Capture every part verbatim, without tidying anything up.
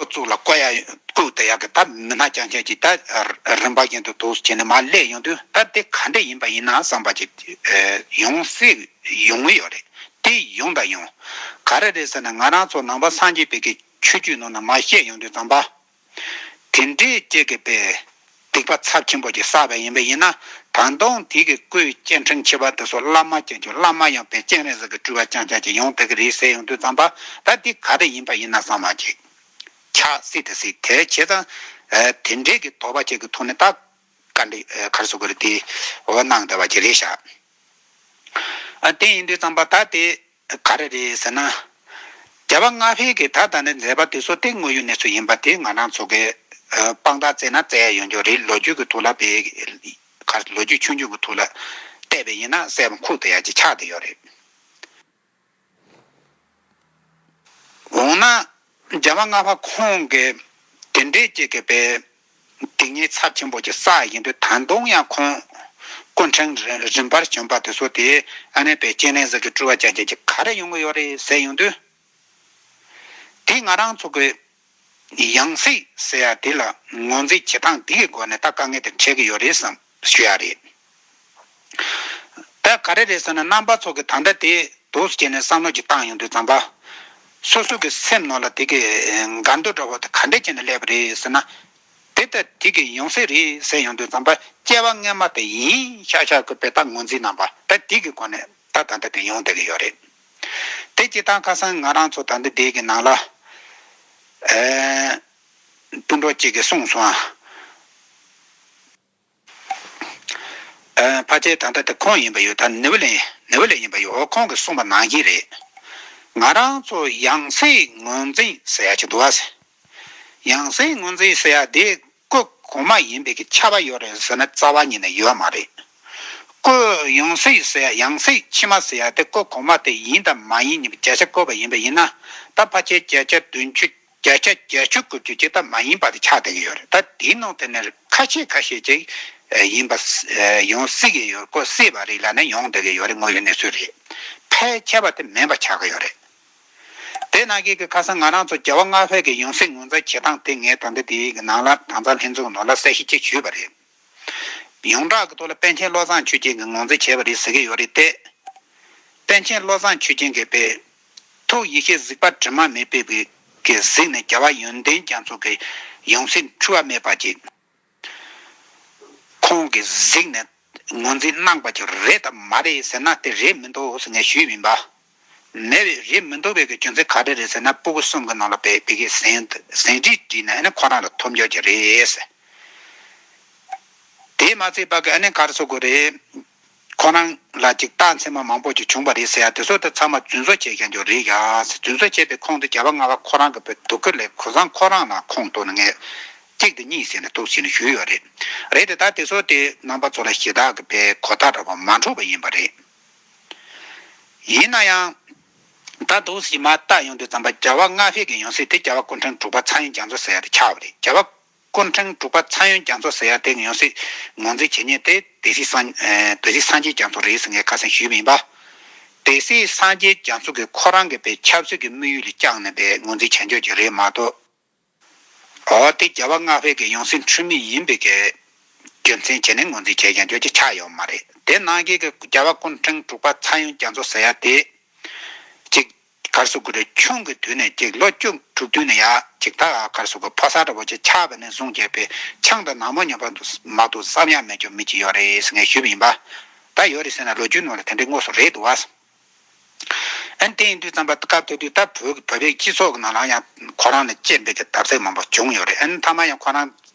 ཚོ་ལ་བསྐོ་ཡ་བསྐོས་བསྡད་ཡག་གི་ད་མི་སྣ་རྐྱང་རྐྱང་ཅིག་ད་རིམ་པ་བཞིན་དུ་འདུག་སེ་བྱས་ནས་མར་སླེབས་ཡོང་དུས། ད་དེ་ག་འདྲ་ཡིན་པ་ཡིན་ན་བསམ་པ་ཅིག་ཡོང་སྲིད་ཡོང་གི་ཡོད་རེད། དེ་ཡོང་དང་ཡོང་། ག་རེ་རེད་ཟེར་ན། ང་རང་ཚོ་ནང་པ་སངས་རྒྱས་པའི་གི་ཆོས་བརྒྱུད་ནང་ན་མར་བཤད་ཡོང་དུས་ཙམ་པ། དེ་འདྲའི་ཅིག་གི་པའི་སྡིག་པ་ཚབས་ཆེན་པོ་ཅིག་བསགས་པ་ཡིན་པ་ཡིན་ན། ད་དུང་དེ་གི་སྐུའི་སྐྱེ་ཕྲེང་ཆེ་བ་དེ་ཚོ་བླ་མ་ཅན་གྱི་བླ་མ་ཡང་པའི་སྤྱན་རས་གཟིགས་ཀྱི་སྤྲུལ་པ་རྐྱང་རྐྱང་ཅིག་ཡོང་བསྡད་ཀྱི་རེད་ཟེར་ཡོང་དུས་ཙམ་པ། ད་དེ་ག་རེ་ཡིན་པ་ཡིན་ན་བསམ་པ་ཅིག་ཆགས་སྲིད་དེ་སྲིད། དེ་བྱས་ཙང་དེ་འདྲའི་གི་དོགས་པ་ཅིག་གི་ཐོག་ནས་ད་བཀའ་འདྲི་ག་རེ་ཟེར་དགོས་རེད། དེ་འོ་གནང་བསྡད་པ་ཅིག་རེད་ཤག་ཨ། དེ་ཡིན་དུས་ཙམ་པ་ད་དེ་ག་རེ་རེད་ཟེར་ན། རྒྱལ་བ་ལྔ་པའི་གི་ད་ལྟ་ནས་མཛད་པ་དེ་ཚོ་དེ་དངོས་ཡོད་གནས་ཚུལ་ཡིན་པ་དེ་ང་རང་ཚོ་གི་ཨ་དཔང་རྟགས་བཙལ་ན་བཙལ་ཡ་ཡོང་རྒྱུ་རེད། ལོ་རྒྱུས་ཀྱི་ཐོག་ལ་བས་ག་ལོ་རྒྱུས་ཆུང་ཆུང་གི་ཐོག་ལ་བལྟས་པ་ཡིན་ན་གསལ་པོ་འཁོད་བསྡད་ཡ་ཅིག་ཆགས་བསྡད་ཡོད་རེད། འོ་ན། རྒྱལ་བ་ལྔ་པ་ཁོང་གིས་དེ་འདྲའི་ཅིག་གི་པའི་སྡིག་ཉེས་ཚབས་ཆེན་པོ་ཅིག་བསགས་ཡིན་དུས། ད་དུང་ཡང་ཁོང་སྐུ་ཕྲེང་རིམ་པར་བྱོན་པ་དེ་ཚོ་དེ་ཨ་ནི་པའི་སྤྱན་རས་གཟིགས་ཀྱི་སྤྲུལ་པ་རྐྱང་རྐྱང་ཅིག་ག་རེ་ཡོང་གི་ཡོད་རེད་ཟེར་ཡོང་དུས། དེ་ང་རང་ཚོ་གི་ཡང་སྲིད་ཟེར་ཡ་དེ་ལ་ངོས་འཛིན་བྱེད་སྟངས་དེ་གི་སྒོ་ནས་ད་དཀའ་ངལ་དེ་འཕྲད་ཀྱི་ཡོད་རེད་བསམ་ཞུ་ཡ་རེད། ད་ག་རེ་རེད་ཟེར་ན། རྣམ་པ་ཚོ་གི་ད་ལྟ་དེ་འདུག་སེ་བྱས་ནས་བསམ་བློ་ཅིག་བཏང་ཡོང་དུས་ཙམ་པ། སོ་སོ་གི་སེམས་ནང་ལ་དེ་གི་འགལ་འདུ་འདྲ་བོ་དེ་ག་འདྲས་བྱས་ནས་སླེབས་པ་རེད་ཟེར་ན། དེ་ལྟ་དེ་གི་ཡང་སྲིད་རེད་ཟེར་ཡོང་དུས་ཙམ་པ། སྐྱེ་བ་སྔོན་མ་དེ་ཡིན་ཤག་ཤག་གི་པའི་ད་ངོས་འཛིན་རྣམ་པ་ད་དེ་གི་སྒོ་ནས་ད་ད་ལྟ་དེ་ཡོང་བསྡད་ཀྱི་ཡོད་རེད། དེ་སྤྱིར་བཏང་ཁ་སང་ང་རང་ཚོ་ད་ལྟ་དེ་གི་ནང་ལ་ཨེ་སྤུན་གྲོགས་གཅིག་གིས་གསུངས་སོང་ཨ། ཨ། ཕལ་ཆེར་ད་ལྟ་དེ་ཁོང་ཡིན་པ་ཡོད། ད་ནི་བ་ལེ་ནི་བ་ལེ་ཡིན་པ་ཡོད། འོ་ཁོང་གིས་གསུངས་པ་ནང་བཞིན་རེད། ང་རང་ཚོ་ཡང་སྲིད་ངོས་འཛིན་ཟེར་ཡ་ཅིག་འདུག་བ། ཡང་སྲིད་ངོས་འཛིན་ཟེར་ཡ་དེ་སྐུ་གོང་མ་ཡིན་པའི་གི་ཁྱབ་པ་ཡོད་རེད་ཟེར་ན་རྩ་བ་ཉིད་ནས་ཡོད་མ་རེད། སྐུ་ཡང་སྲིད་ཟེར་ཡ། ཡང་སྲིད་ཕྱི་མ་ཟེར་ཡ་དེ་སྐུ་གོང་མ་དེ་ཡིན་དང་མ་ཡིན་གཉིས་ཀྱི་བརྒྱ་ཆ་བཀོད་པ་ཡིན་པ་ཡིན་ན། ད་ཕལ་ཆེར་བརྒྱ་ཆ་བདུན་ཅུ། བརྒྱ་ཆ་བརྒྱད་ཅུ་དགུ་བཅུ་ཅིག་ད་མ་ཡིན་པ་དེ་ཆགས་བསྡད་ཀྱི་ཡོད་རེད། ད་དེའི་ནང་དེ་ནས་ཁ་ཤས་ཁ་ཤས་ཅིག་ཡིན་པ་ཡོང་སྲིད་ཀྱི་ཡོད། བཀོད་སྲིད་པ་རེད་ལབ་ན་ཡོང་བསྡད་ཀྱི་ཡོད་རེད། དངོས་ཡོད་གནས་ཚུལ་རེད། ཕལ་ཆེ་བ་དེ་མིན་པ་ཆགས་ཀྱི་ཡོད་རེད། དེ་ནང་བཞིན་གྱི་ཁ་སང་ང་རང་ཚོ་རྒྱལ་བ་ལྔ་པའི་གི་ཡང་སྲིད་ངོས་འཛིན་བྱེད་སྟངས་དེ་ངས་ད་ལྟ་དེའི་གི་ནང་ལ་དྭངས་གཙང་ལྷན་ཚོགས་ནང་ལ་གསལ་བཤད་ཅིག་ཞུས་པ་རེད། ཡོངས་གྲགས་ཀྱི་ཐོག་ལ་པཎ་ཆེན་བློ་བཟང་ཆོས་རྒྱན་གྱིས་ངོས་འཛིན་བྱས་པ་རེད་ཟེར་གྱི་ཡོད་རེད་དེ། པཎ་ཆེན་བློ་བཟང་ཆོས་རྒྱན་གྱིས་པའི་ཐུགས་ཡེ་ཤེས་གཟིགས་པ་དྲི་མ་མེད་པའི་གི་གཟིགས་ནས་རྒྱལ་བ་ཡོན་ཏན་རྒྱ་མཚོ་གི་ཡང་སྲིད་འཁྲུལ་བ་མེད་པ་ཅིག་ཁོང་གིས་གཟིགས་ནས་ངོས་འཛིན་གནང་པ་ཅིག་རེད་དམ་མ་རེད་ཟེར་ན། དེ་རེད་མི་འདུག་ཟེར་ངས་ཞུས་ཡིན་པ། མེད་པའི་རེད་མི་འདུག་པའི་གི་རྒྱུ་མཚན་ག་རེ་རེད་ཟེར་ན། སྤུ་གུ་གསུམ་གྱི་ནང་ལ་པའི་བི་གི་ཟན་ཟན་བྲིས་བྲིས་ནས་ཨ་ནི་ཁོ་རང་ལ་ཐོབ་འབྱོར་གྱི་རེད་ཟེར། དེས་མ་ཚད་པ་གི་ཨ་ནི་ག་རེ་ཟེར་དགོས་རེད། ཁོ་རང་ལ་ཅིག་རྟགས་མཚན་མ་མང་པོ་ཅིག་བྱུང་བ་རེད་ཟེར་ཡ་དེ་ཚོ་དེ་ཚང་མ་རྫུན་བཟོ་བྱས་ཀྱང་འགྱོ་རེད་ཡ་ཟེར། རྫུན་བཟོ་བྱས་པའི་ཁོང་དེ་རྒྱལ་བ་ལྔ་པ་ཁོ་རང་གི་པའི་སྡུག་གུ་ལས་ཁོ་ཚང་ཁོ་རང་ལ་ཁོང་གཏོང་ནས་ངས་གཅིག་དེ་གཉིས་ཟེར་ནས་འདུག་ཟེར་ནས་ཞུས་ཡོད་རེད། རེད་དེ་ད་དེ་ཚོ་དེ་རྣམ་པ་ཚོ་ལ་ཞེ་དྲག་གི་པའི་གོ་བརྡ་འདྲ་པོ་མ་འཕྲོད་པ་ཡིན་པ་རེད། ཡིན་ན་ཡང་། ད་འདུག་སེ་མར་བལྟ་ཡོང་དུས་ཙམ་པ་རྒྱལ་བ་ལྔ་པའི་གི་ཡང་སྲིད་དེ་རྒྱལ་བ་སྐུ་ཕྲེང་དྲུག་པ་ཚངས་དབྱངས་རྒྱ་མཚོ་ཟེར་ཡ་དེ་ཆགས་པ་རེད། རྒྱལ་བ་སྐུ་ཕྲེང་དྲུག་པ་ཚངས་དབྱངས་རྒྱ་མཚོ་ཟེར་ཡ་དེ་ཡང་སྲིད་ངོས་འཛིན་བྱེད་མཁན་དེ་སྡེ་སྲིད་སངས་ཨེ་སྡེ་སྲིད་སངས་རྒྱས་རྒྱ་མཚོ་རེད་ཟེར་ངས་ཁ་སང་ཞུས་པ་ཡིན་པ། སྡེ་སྲིད་སངས་རྒྱས་རྒྱ་མཚོ་གིས་ཁོ་རང་གི་པའི་ཆབ་སྲིད་ཀྱི་དམིགས་ཡུལ་ལ་བཅངས་ནས་པའི་ངོས་འཛིན་བྱ་འཇོག་ཅིག་རེད་མ་གཏོགས། འོ་དེ་རྒྱལ་བ་ལྔ་པའི་གི་ཡང་སྲིད་འཁྲུལ་མེད་ཡིན་པའི་གི་རྒྱུ་མཚན་བྱས་ནས་ངོས་འཛིན་བྱས་ཀྱང་འཇོག་ཅིག་ཆགས་ཡོད་མ་རེད། དེ་ནང་གི་གི་རྒྱལ་བ་སྐུ་ཕྲེང་དྲུག་པ་ཚངས་དབྱངས་རྒྱ་མཚོ་ཟེར་ཡ་དེ། ཅིག་ག་རེ་ཟེར་དགོས་རེད། ཆུང་གི་དུས་ནས་ཅིག་ལོ་བཅུ་དྲུག་དུས་ནས་ཡ་ཅིག་ད་ག་རེ་ཟེར་དགོས། ཕོ་གསར་འདྲ་པོ་ཅིག་ཆགས་པ་ནས་བཟུང་བྱས་པའི་ཆང་དང་ནག་མོ་ཉོ་བ་དུ་མ་གཏོགས་བསམ་ཡག་མེད་ཀྱང་མི་ཅིག་ཡོད་རེད་ཟེར་ངས་ཞུས་པ་ཡིན་པ། ད་ཡོད་རེད་ཟེར་ན་ལོ་རྒྱུས་ནང་ལ་དེ་འདྲའི་དངོས་སུ་རེད་འདུག་བ། ཨ་ནི་དེ་ཡིན་དུས་ཙམ་པ་སྐབས་དེ་དུས་ད་བོད་ཀྱི་བོད་པའི་སྤྱི་ཚོགས་ཀྱི་ནང་ལ་ཡང་ཁོ་རང་ལ་གཅེས་འབུལ་གྱི་བརྡབ་གསིག་མང་པོ་བྱུང་ཡོད་རེད། ཨ་ནི་མཐའ་མ་ཡང་ཁོ་རང་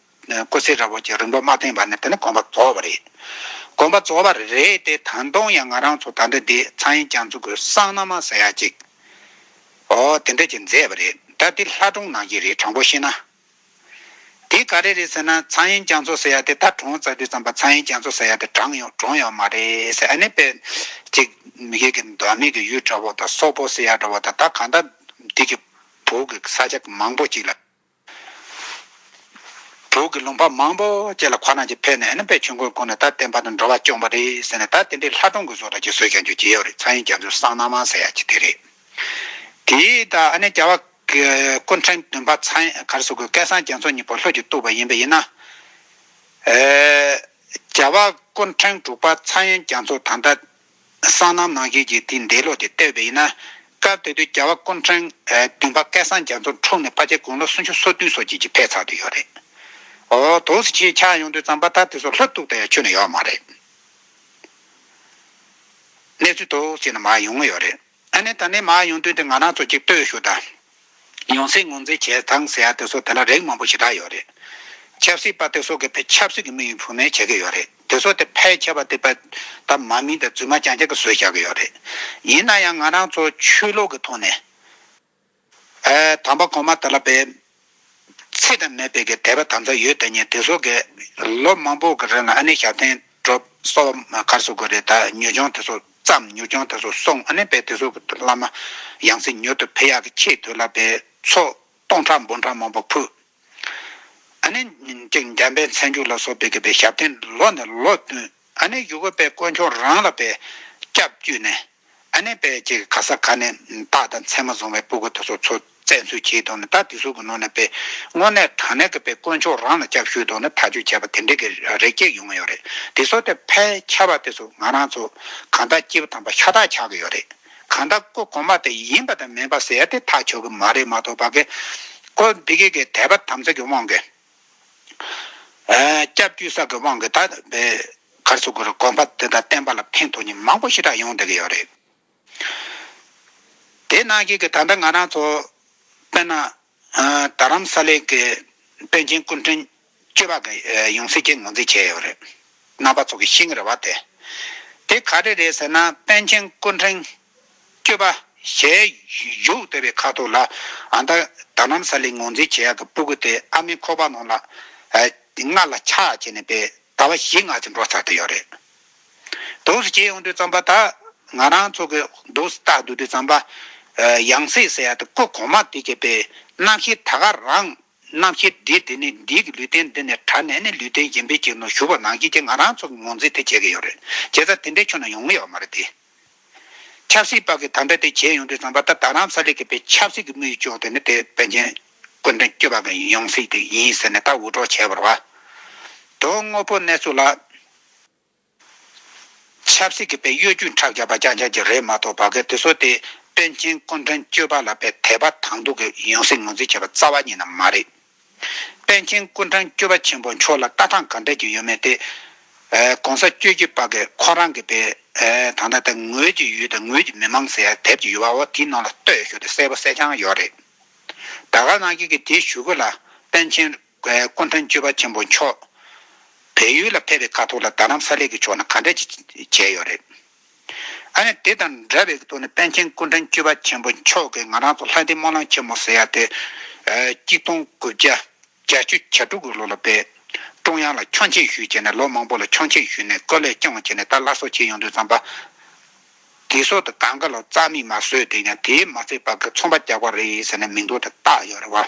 སྐུ་ཚེ་རིང་པོ་ཅིག་རིང་པོ་མ་བརྟན་པ་ནས་དེ་ནས་དགོངས་པ་རྫོགས་པ་རེད། དགོངས་པ་རྫོགས་པ་རེད་དེ། ད་དུང་ཡང་ང་རང་ཚོ་ད་ལྟ་འདི་ཚངས་དབྱངས་རྒྱ་མཚོ་གི་གསང་རྣམ་མ་ཟེར་ཡ་ཅིག་འོ་དེ་འདྲ་ཅིག་མཛད་པ་རེད། ད་དེ་ལྷ་སྒྲུང་ནང་བཞིན་རེད། དྲང་པོ་བཤད་ན། དེ་ག་རེ་རེད་ཟེར་ན། ཚངས་དབྱངས་རྒྱ་མཚོ་ཟེར་ཡ་དེ་ད་གྲོངས་ཚར་དུས་ཙམ་པ་ཚངས་དབྱངས་རྒྱ་མཚོ་ཟེར་ཡ་དེ་གྲོངས་ཡོད་གྲོངས་ཡོད་མ་རེད་ཟེར། ཨ་ནི་དཔེ་ཅིག་མི་སྒེར་གྱི་བདག་མེད་ཀྱི་ཡུལ་འདྲ་བོ་དང་སོག་པོ་ཟེར་ཡ་འདྲ་བོ་དང་། ད་གང་ལྟར་འདི་གི་བོད་ཀྱི་ས་ཆ་མང་པོ་ཅིག་ལ། བོད་ཀྱི་ལུང་པ་མང་པོ་ཅིག་ལ་ཁོ་རང་ཅིག་ཕེབས་ནས། ཨ་ནི་དཔེ་ཆོས་འཁོར་བསྐོར་ནས་ད་བསྟན་པ་དང་འགྲོ་བ་སྐྱོང་པ་རེད་ཟེར་ནས། ད་དེ་འདྲའི་ལྷ་སྒྲུང་གི་བཟོ་འདྲ་ཅིག་བཟོས་ཀྱང་འཇུག་ཅིག་ཡོད་རེད། ཚངས་དབྱངས་རྒྱ་མཚོའི་གསང་རྣམ་མ་ཟེར་ཡ་ཅིག་དེ་རེད། དེ་ད་ཨ་ནི་རྒྱལ་བ་ སྐུ་ཕྲེང་བདུན་པ་ཚངས་དབྱངས་ག་རེ་ཟེར་དགོས། སྐལ་བཟང་རྒྱ་མཚོ་གཉིས་པོ་ལྷོ་རྒྱུད་གཏུགས་པ་ཡིན་པ་ཡིན་ན། ཨེ། རྒྱལ་བ་སྐུ་ཕྲེང་དྲུག་པ་ཚངས་དབྱངས་རྒྱ་མཚོ་ད་ལྟ་སོ་ནམ་ནང་བཞིན་གྱི་དེ་འདས་ལོ་དེ་བལྟས་པ་ཡིན་ན། སྐབས་དེ་དུས་རྒྱལ་བ་སྐུ་ཕྲེང་ཨེ་བདུན་པ་སྐལ་བཟང་རྒྱ་མཚོ་འཁྲུངས་ནས་ཕལ་ཆེར་དགུང་ལོ་སུམ་ཅུ་སོ་བདུན་སོ་གཅིག་ཅིག་ཕེབས་ཚར་དུ་ཡོད་རེད། འོ་དུས་སུ་ཆེས་ཆགས་ཡོང་དུས་ཙམ་པ་ད་དེ་ཚོ་ལྷོ་གཏུགས་ཏེ་ཡང་ཁྱོན་ནས་ཡོད་མ་རེད། གནས་ཚུལ་དུ་ཟེར་ན་མར་ཡོང་གི་ཡོད་རེད། ཨ་ནི་ད་ནི་མར་ཡོང་དུས་དེ་ང་རང་ཚོ་གཅིག་ལྟོས་ཞུ་དང་། ཡང་སྲིད་ངོས་འཛིན་བྱེད་སྟངས་ཟེར་ཡ་དེ་ཚོ་དེ་ལ་རིགས་མང་པོ་ཞེ་དྲག་ཡོད་རེད། ཆབ་སྲིད་པ་དེ་ཚོ་གི་ཕའི་ཆབ་སྲིད་ཀྱི་དམིགས་ཡུལ་ཕུགས་ནས་བྱེད་ཀྱི་ཡོད་རེད། དེ་ཚོ་དེ་ཕལ་ཆེ་བ་དེ་པ་ད་མ་མིང་དང་རྫུན་མ་རྐྱང་རྐྱང་གི་བཟོས་བཞག་གི་ཡོད་རེད། ཡིན་ན་ཡང་ང་རང་ཚོ་ཆོས་ལུགས་ཀྱི་ཐོག་ནས། ཨེ། དམ་པ་གོང་མ་དེ་ལ་པའི་ཚེ་དང་མེད་པའི་གི་དད་པ་དམ་ཚིག་ཡོད་དེ་ཉིད་དེ་ཚོ་གི་ལོ་མང་པོ་གི་རིང་ལ་ཨ་ནི་ཞབས་བརྟན་སྒྲུབ་སོགས་གར་སོགས་གི་རེད། ད་མྱུར་སྐྱོང་དེ་ཚོ་བརྩམས། མྱུར་སྐྱོང་དེ་ཚོ་སོང་། ཨ་ནི་པའི་དེ་ཚོ་གི་བླ་མ་ཡང་སྲིད་མྱུར་དུ་ཕེབས་ཡག་གི་ཆེད་དུ་ལ་པའི་ཚོགས་སྟོང་ཕྲག་འབུམ་ཕྲག་མང་པོ་ཕུལ། ཨ་ནི་ཅིག་འཇམ་དཔལ་མཚན་བརྗོད་ལ་སོགས་པའི་གི་པའི་ཞབས་བརྟན་ལོ་ནས་ལོ་བསྟུན། ཨ་ནི་ཡུ་གུ་པའི་དཀོན་མཆོག་རང་ལ་པའི་སྐྱབས་བཅོལ་ནས། ཨ་ནི་པའི་ཅིག་ག་ས་ག་ནས་རྟགས་དང་མཚན་མ་བཟུང་བའི་སྤུ་གུ་དེ་ཚོ་ཚོ་བཙན་འཛུལ་བྱས་བཏང་ནས། ད་དེ་ཚོ་གི་ནང་ནས་པའི་དངོས་གནས་དྲང་གནས་ཀྱི་པའི་དཀོན་མཆོག་རང་ལ་སྐྱབས་ཞུས་བཏང་ནས་ཐག་གཅོད་བྱས་པ་དེ་འདྲའི་གི་རིགས་སྐྱེས་ཡོང་གི་ཡོད་རེད། དེ་ཚོ་དེ་ཕལ་ཆེ་བ་དེ་ཚོ་ང་རང་ཚོ་གང་ལྟར་སྐྱེས་བུ་དམ་པ་ཤ་སྟག་ཆགས་ཀྱི་ཡོད་རེད། གང་ལྟར་སྐུ་གོང་མ་དེ་ཡིན་པ་དང་མིན་པ་ཟེར་ཡ་དེ་ཐག་ཆོད་གི་མ་རེད་མ་གཏོགས་པ་གི་སྐུ་འདི་གི་གི་དད་པ་དམ་ཚིག་གི་དབང་གིས། ཨ། སྐྱབས་བཅོལ་ས་གི་དབང་གིས་ད་པའི་གར་སོགས་ཀྱི་དགོན་པ་དེ་དང་བསྟན་པ་ལ་ཕན་ཐོགས་མཁན་མང་པོ་ཞེ་དྲག་ཡོང་བསྡད་ཀྱི་ཡོད་རེད། དེ་ནང་བཞིན་གྱི་ད་ལྟ་ང་རང་ཚོ་དཔེར་ན། ཨ། རྡ་རམ་ས་ལའི་གི་པཎ་ཆེན་སྐུ་ཕྲེང་བཅུ་པ་གི་ཡང་སྲིད་ཅིག་ངོས་འཛིན་བྱས་ཡོད་རེད། རྣམ་པ་ཚོ་གིས་ཤེས་ཀྱི་རེད་བ། དེ་དེ་ག་རེ་རེད་ཟེར་ན། པཎ་ཆེན་སྐུ་ཕྲེང་བཅུ་པ་ཞལ་བཞུགས་བསྡད་པའི་ཁ་ཐོག་ལ། ཨ། ད་རྡ་རམ་ས་ལའི་ངོས་འཛིན་བྱེད་ཡག་གི་སྤུ་གུ་དེ་ཨ་མའི་ཁོག་པ་ནང་ལ། ཨ། མངལ་ལ་ཆགས་བྱས་ནས་པའི་ཟླ་བ་བཞི་ལྔ་ཙམ་འགྲོ་ཚར་དུ་ཡོད་རེད། དུས་སུ་བྱས་ཡོང་དུས་ཙམ་པ་ད་ང་རང་ཚོ་གི་དུས་སུ་ལྟ་དུས་དུས་ཙམ་པ། ཨ། ཡང་སྲིད་ཟེར་ཡག་དེ་སྐུ་གོང་མ་དེ་གི་པའི་རྣམ་ཤེས་ད་ག་རང་། རྣམ་ཤེས་འདི་འདི་ནས་འདི་གི་ལུས་རྟེན་འདི་ནས་དྲངས་ནས་ནི་ལུས་རྟེན་གཞན་པའི་ཅིག་ནང་ཞུགས་པ་ནང་བཞིན་གྱི་ང་རང་ཚོ་གི་ངོས་འཛིན་དེ་བྱེད་ཀྱི་ཡོད་རེད། བྱས་ཙང་དེ་འདྲའི་ཁྱོན་ནས་ཡོང་གི་ཡོད་མ་རེད་དེ། ཆབ་སྲིད་པ་གི་ད་ལྟ་དེ་བྱས་ཡོང་དུས་ཙམ་པ། ད་རྡ་རམ་ས་ལའི་གི་པའི་ཆབ་སྲིད་ཀྱི་དམིགས་ཡུལ་ཅོག་དེ་ནི་དེ་པཎ་ཆེན་སྐུ་ཕྲེང་བཅུ་པ་གི་ཡང་སྲིད་དེ་ཡིན་ཟེར་ནས་ད་འུར་སྒྲོག་བྱས་པ་རེད་བ། དོན་དངོས་པོ་གནས་ཚུལ་ལ། ཆབ་སྲིད་ཀྱི་པའི་གཡོ་སྒྱུ་ཁྲག་རྒྱབ་པ་རྐྱང་རྐྱང་ཅིག་རེད་མ་གཏོགས་པ་གི་དེ་ཚོ་དེ་པཎ་ཆེན་སྐུ་ཕྲེང་བཅུ་པ་ལ་པའི་དད་པ་དང་དུ་གི་ཡང་སྲིད་ངོས་འཛིན་བྱས་པ་རྩ་བ་ཉིད་ནས་མ་རེད། པཎ་ཆེན་སྐུ་ཕྲེང་བཅུ་པ་ཆེན་པོ་མཆོག་ལ་ལྟ་སྟངས་ག་འདྲ་ཅིག་ཡོད་མེད་དེ། ཨ། གོང་ས་བཅུ་བཞི་པ་གི་ཁོ་རང་གི་པའི། ཨ། ད་ལྟ་དེ་ངོས་ཀྱི་ཡུལ་དང་ངོས་ཀྱི་མི་མང་ཟེར་ཡ་དེབ་ཅིག་ཡོད་པ། འོ་དེའི་ནང་ལ་ལྟོས་ཞུ་དེ་གསལ་པོ་གསལ་རྐྱང་ཡོད་རེད། ད་ག་ནང་བཞིན་གྱི་དེའི་གཞུག་གུ་ལ་པཎ་ཆེན་སྐུ་ཕྲེང་བཅུ་པ་ཆེན་པོ་མཆོག་བལ་ཡུལ་ལ་ཕེབས་པའི་ཁ་ཐོག་ལ་རྡ་རམ་ས་ལའི་གི་ཕྱོགས་ནས་ག་འདྲ་ཅིག་བྱས་ཡོད་རེད། ཨ་ནི་དེ་དང་འདྲ་བའི་གི་ཐོག་ནས་པཎ་ཆེན་སྐུ་ཕྲེང་བཅུ་པ་ཆེན་པོ་མཆོག་གིས་ང་རང་ཚོ་ལྷ་ལྡན་སྨོན་ལམ་ཆེན་མོ་ཟེར་ཡ་དེ། ཨ། གཅིག་སྟོང་དགུ་བརྒྱ་བརྒྱད་ཅུ་གྱ་དྲུག་གི་ལོ་ལ་པའི་ཀྲུང་དབྱང་ལ་ཆོག་མཆན་ཞུས་བྱས་ནས། ལོ་མང་པོ་ལ་ཆོག་མཆན་ཞུས་ནས་སྐུ་ལས་བསྐྱོན་བྱས་ནས་ད་སླར་གསོ་བྱས་ཡོང་དུས་ཙམ་པ། དེ་སོགས་དེ་གང་ག་ལ་རྩ་མེད་མ་བཟོས་དེ་ཡང་དེའི་མ་ཚད་པ་གི་ཚོང་པ་རྒྱག་པ་རེད་ཟེར་ནས་མིང་ཐོ་དེ་བཏགས་ཡོད་རེད་བ།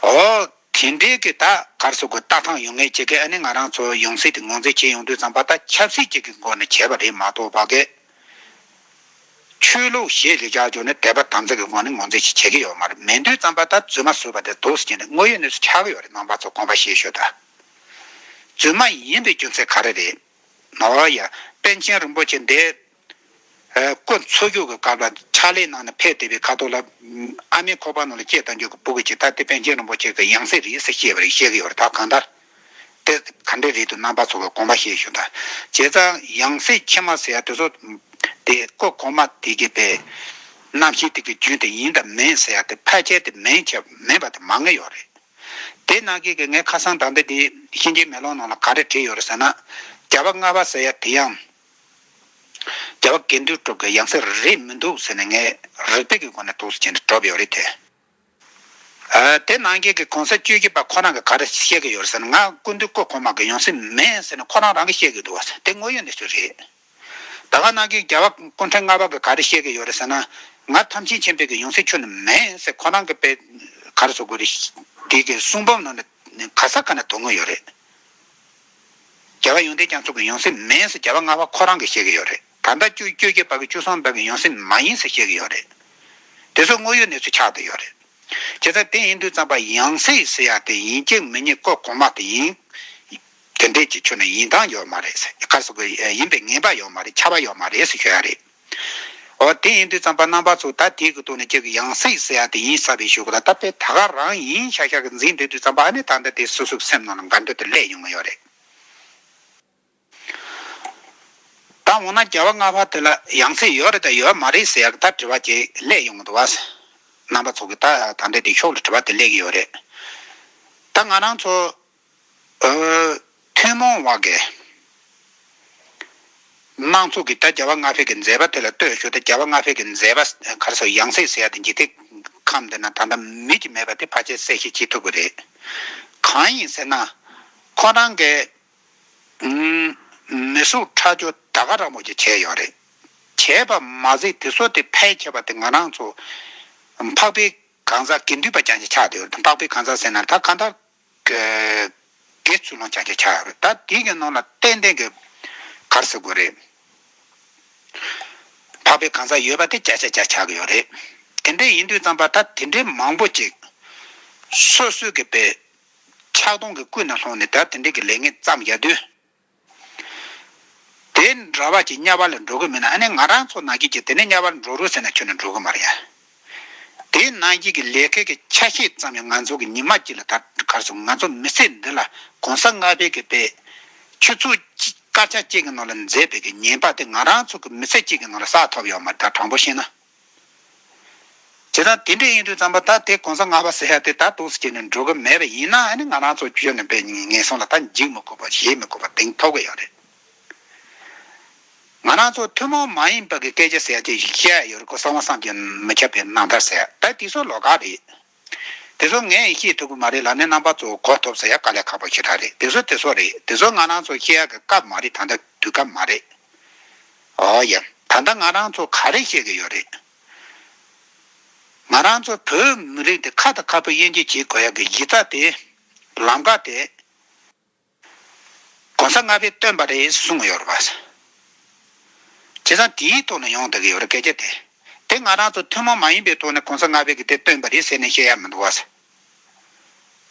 འོ། དེ་འདྲའི་གི་ད་གར་སོགས་ཀྱི་ལྟ་སྟངས་ཡོད་མཁན་ཅིག་གིས་ཨ་ནི་ང་རང་ཚོ་ཡང་སྲིད་དེ་ངོས་འཛིན་བྱེད་ཡོང་དུས་ཙམ་པ། ད་ཆབ་སྲིད་ཅིག་གི་སྒོ་ནས་བྱས་པ་རེད་མ་གཏོགས་པ་གི། ཆོས་ལུགས་ཞེས་ལས་བྱ་བྱུང་ནས་དད་པ་དམ་ཚིག་གི་སྒོ་ནས་ངོས་འཛིན་ཞིག་བྱེད་ཀྱི་ཡོད་མ་རེད། མིན་དུས་ཙམ་པ་ད་རྫུན་མ་བཟོས་པ་དེ་འདུག་ཟེར་ནས་དངོས་ཡོད་གནས་ཚུལ་ཆགས་ཀྱི་ཡོད་རེད། རྣམ་པ་ཚོ་དགོངས་པ་བཞེས་ཤོག་ད། རྫུན་མ་ཡིན་པའི་རྒྱུ་མཚན་ག་རེ་རེད། འོ་ཡ། པཎ་ཆེན་རིན་པོ་ཆེ་འདི། ཨ། སྐུ་འཚོ་བཞུགས་ཀྱི་སྐབས་ལ་ཕྱག་ལས་གནང་ནས་ཕེབས་བསྡད་པའི་ཁ་ཐོག་ལ། ཨ་མའི་ཁོག་པ་ནང་ལ་སྐྱེས་བཏང་རྒྱུ་གི་སྤུ་གུ་ཅིག་ད་དེ་པཎ་ཆེན་རིན་པོ་ཆེ་གི་ཡང་སྲིད་རེད་ཟེར་བཤད་པ་རེད། བཤད་ཀྱི་ཡོད་རེད། ད་གང་ལྟར། དེ་ག་འདྲ་རེད་འདུག་རྣམ་པ་ཚོ་གི་དགོངས་པ་བཞེས་ཞུ་དང་། བྱས་ཙང་ཡང་སྲིད་ཕྱི་མ་ཟེར་ཡ་དེ་ཚོ། དེ་སྐུ་གོང་མ་དེ་གི་པའི་རྣམ་ཤེས་དེ་གི་རྒྱུན་དེ་ཡིན་དང་མིན་ཟེར་ཡ་དེ་ཕལ་ཆེར་དེ་མིན་ཆེ་མིན་པ་དེ་མང་ང་ཡོད་རེད། དེ་ནང་གི་གི་ངས་ཁ་སང་ད་ལྟ་དེ་གཤིན་རྗེའི་མེ་ལོང་ནང་ལ་ག་རེ་བྲིས་ཡོད་རེད་ཟེར་ན། རྒྱལ་བ་ལྔ་པ་ཟེར་ཡ་དེ་ཡང་རྒྱལ་བ་དགེ་འདུན་གྲུབ་ཀྱི་ཡང་སྲིད་རེད་མི་འདུག་ཟེར་ནས་ངས་རིགས་པའི་གི་སྒོ་ནས་འདུག་ཟེར་བྱས་ནས་གྲུབ་ཡོད་རེད་དེ། ཨ། དེ་ནང་བཞིན་གྱི་གོང་ས་བཅུ་བཞི་པ་ཁོ་རང་གིས་ག་རེ་བཤད་ཀྱི་ཡོད་ཟེར་ན། ང་སྐུ་མདུན་སྐུ་གོང་མ་གི་ཡང་སྲིད་མིན་ཟེར་ནས་ཁོ་རང་རང་གིས་བཤད་ཀྱི་འདུག་བ། དེ་དངོས་ཡོད་གནས་ཚུལ་རེད། ད་ག་ནང་བཞིན་རྒྱལ་བ་སྐུ་ཕྲེང་ལྔ་པ་གིས་ག་རེ་བཤད་ཀྱི་ཡོད་རེད་ཟེར་ན། ང་ཐམས་ཅད་མཁྱེན་པའི་གི་ཡང་སྲིད་ཁྱོན་ནས་མིན་ཟེར་ཁོ་རང་གི་པའི་ག་རེ་ཟེར་དགོས་རེད། དེ་གི་གསུང་འབུམ་ནང་ནས་ག་ས་ག་ནས་འདོན་གྱི་ཡོད་རེད། རྒྱལ་བ་ཡོན་ཏན་རྒྱ་མཚོ་གི་ཡང་སྲིད་མིན་ཟེར་རྒྱལ་བ་ལྔ་པ་ཁོ་རང་གིས་བཤད་ཀྱི་ཡོད་རེད། ད་ལྟ་བཅུ་བཅུ་བཞི་པ་གི་བཅུ་གསུམ་པ་གི་ཡང་སྲིད་མ་ཡིན་ཟེར་བཤད་ཀྱི་ཡོད་རེད། དེ་ཚོ་དངོས་ཡོད་གནས་ཚུལ་ཆགས་བསྡད་ཡོད་རེད། བྱས་ཙང་དེ་ཡིན་དུས་ཙམ་པ་ཡང་སྲིད་ཟེར་ཡ་དེ་ཡིན་གཅིག་མིན་གཉིས་སྐོར་གོང་མ་དེ་ཡིན། དེ་འདྲས་ཀྱི་ཁྱོན་ནས་ཡིན་སྟངས་ཡོད་མ་རེད་ཟེར། ག་རེ་ཟེར་དགོས། ཡིན་པའི་ངེས་པ་ཡོད་མ་རེད། ཁྱབ་པ་ཡོད་མ་རེད་ཟེར་ཞུ་ཡ་རེད། འོ་དེ་ཡིན་དུས་ཙམ་པ་རྣམ་པ་ཚོ་ད་དེའི་གི་ཐོག་ནས་ཁྱེད་ཀྱི་ཡང་སྲིད་ཟེར་ཡ་དེ་ཡིན་ས་བའི་ཞུ་གི་ལ། ད་དཔེ་ད་ག་རང་ཡིན་ཤག་ཤག་གི་འཛིན་བསྡད་དུས་ཙམ་པ་ཨ་ནི་ད་ལྟ་དེ་སོ་སོའི་སེམས་ནང་ལ་འགལ་འདུ་དེ་སླེབས་ཡོང་གི་ཡོད་རེད། ད་འོ་ན་རྒྱལ་བ་ལྔ་པ་དེ་ལ་ཡང་སྲིད་ཡོད་རེད་དང་ཡོད་མ་རེད་ཟེར་ཡག་ད་དྲི་བ་ཅིག་སླེབས་ཡོང་གི་འདུག་བ། རྣམ་པ་ཚོ་གི་ད་ད་ལྟའི་དེ་ཤོག་ལ་དྲི་བ་དེ་སླེབས་ཀྱི་ཡོད་རེད། ད་ང་རང་ཚོ་ཨ་ཐུན་མོང་བ་གི་སྣང་ཚུལ་གྱི་ད་རྒྱལ་བ་ལྔ་པའི་གི་མཛད་པ་དེ་ལ་ལྟོས་ཞུ། ད་རྒྱལ་བ་ལྔ་པའི་གི་མཛད་པ་ག་རེ་ཟེར། ཡང་སྲིད་ཟེར་ཡ་དེ་འཇིག་རྟེན་ཁམས་འདི་ན་ད་ལྟ་མེད་ཀྱི་མེད་པ་དེ་ཕལ་ཆེར་གསལ་བཤད་བྱེད་ཐུབ་ཀྱི་རེད། གང་ཡིན་ཟེར་ན་ཁོ་རང་གི་ཨུམ། མི་གཟུགས་ཁྲག་སྦྱོར་ད་ག་རང་མོ་ཅིག་བྱས་ཡོད་རེད། བྱས་པ་མ་ཟད་དེ་ཚོ་དེ་ཕལ་ཆེ་བ་དེ་ང་རང་ཚོ་འཕགས་པའི་གང་ཟག་དགེ་འདུན་པ་རྐྱང་རྐྱང་ཆགས་བསྡད་ཡོད་རེད། འཕགས་པའི་གང་ཟག་ཟེར་ན་ད་གང་ལྟར་དགེ་ཚུལ་སློང་རྐྱང་རྐྱང་ཆགས་ཡོད་རེད། ད་དེ་གི་ནང་ལ་ཏན་ཏན་གྱི་ག་རེ་ཟེར་དགོས་རེད། འཕགས་པའི་གང་ཟག་ཡོད་པ་དེ་བརྒྱ་ཆ་བརྒྱ་ཆགས་ཀྱི་ཡོད་རེད། དེ་འདྲ་ཡིན་དུས་ཙམ་པ་ད་དེ་འདྲའི་མང་པོ་ཅིག་སོ་སོའི་གི་དཔེ་ཆགས་སྡང་གི་ཀུན་ནས་བསླངས་ནས་ད་དེ་འདྲའི་གི་ལས་ངན་བརྩམས་ཡ་དུས། དེ་འདྲ་བ་ཅིག་དམྱལ་བ་ལ་འགྲོ་གི་མིན་ན་ཨ་ནི་ང་རང་ཚོ་ནང་བཞིན་གྱི་དེ་ནས་དམྱལ་བ་ལ་འགྲོ་རོགས་ཟེར་ན་ཁྱོན་ནས་འགྲོ་གི་མ་རེད་ཡ། དེ་ནང་བཞིན་གྱི་ལས་ཀའི་གི་ཆ་ཤས་ཙམ་ཡང་ང་ཚོ་གི་ཉི་མ་གཅིག་ལ་ད་གར་སོང་། ང་ཚོ་མི་ཚེ་འདི་ལ་གོང་ས་ལྔ་པའི་གི་དཔེ་ཆུ་ཚོད་གཅིག་སྐར་ཆ་གཅིག་གི་ནང་ལ་མཛད་པའི་གི་ཉེས་པ་དེ་ང་རང་ཚོ་གི་མི་ཚེ་གཅིག་གི་ནང་ལ་བསགས་ཐུབ་ཡོད་མ་རེད། ད་དྲང་པོ་བཤད་ན། བྱས་ཙང་དེ་འདྲ་ཡིན་དུས་ཙམ་པ་ད་དེ་གོང་ས་ལྔ་པ་ཟེར་ཡ་དེ་ད་འདུག་སེ་བྱས་ནས་འགྲོ་གི་མེད་པ་ཡིན་ན་ཨ་ནི་ང་རང་ཚོ་ཁྱོན་ནས་དཔེ་ངན་སོང་ལ་ད་འཇིགས་མི་དགོས་པ་ཞེད་མི་དགོས་པ་དེང་ཐུབ་ཀྱི་ཡོད་རེད། ང་རང་ཚོ་ཐུན་མོང་མ་ཡིན་པ་གི་སྐད་ཆ་ཟེར་ཡ་དེ་བཤད་ཡ་ཡོད་རེད། ཁོ་གསང་བ་བསམ་གྱིས་མི་ཁྱབ་པའི་རྣམ་ཐར་ཟེར་ཡ་ད་དེ་ཚོ་ལོགས་ཀ་རེད། དེ་ཚོ་ངས་ཡང་བཤད་ཐུབ་ཀྱི་མ་རེད་ལབ་ནས་རྣམ་པ་ཚོ་གོ་ཐུབ་ཟེར་ཡ་དཀའ་ལས་ཁག་པོ་ཞེ་དྲག་རེད། དེ་ཚོ་དེ་ཚོ་རེད། དེ་ཚོ་ང་རང་ཚོ་བཤད་ཡ་གི་སྐབས་མ་རེད། ད་ལྟ་དུས་སྐབས་མ་རེད། ཨོ་ཡ། ད་ལྟ་ང་རང་ཚོ་ག་རེ་བཤད་ཀྱི་ཡོད་རེད། ང་རང་ཚོ་བོད་མི་རིགས་འདི་ཁ་དང་ཁ་བོད་དབྱེ་འབྱེད་བྱེད་དགོས་ཡ་གི་གཞི་རྩ་དེ་ལམ་ཁ་དེ་གོང་ས་ལྔ་པས་བཏོན་པ་རེད་གསུངས་ཡོད་རེད་པ། བྱས་ཙང་དེའི་ཐོག་ནས་ཡོང་བསྡད་ཀྱི་ཡོད་རེད་སྐད་ཆ་དེ། དེ་ང་རང་ཚོ་ཐུན་མོང་མ་ཡིན་པའི་ཐོག་ནས་གོང་ས་ལྔ་པས་གི་དེ་བཏོན་པ་རེད་ཟེར་ནས་བཤད་ཡ་མི་འདུག་བ།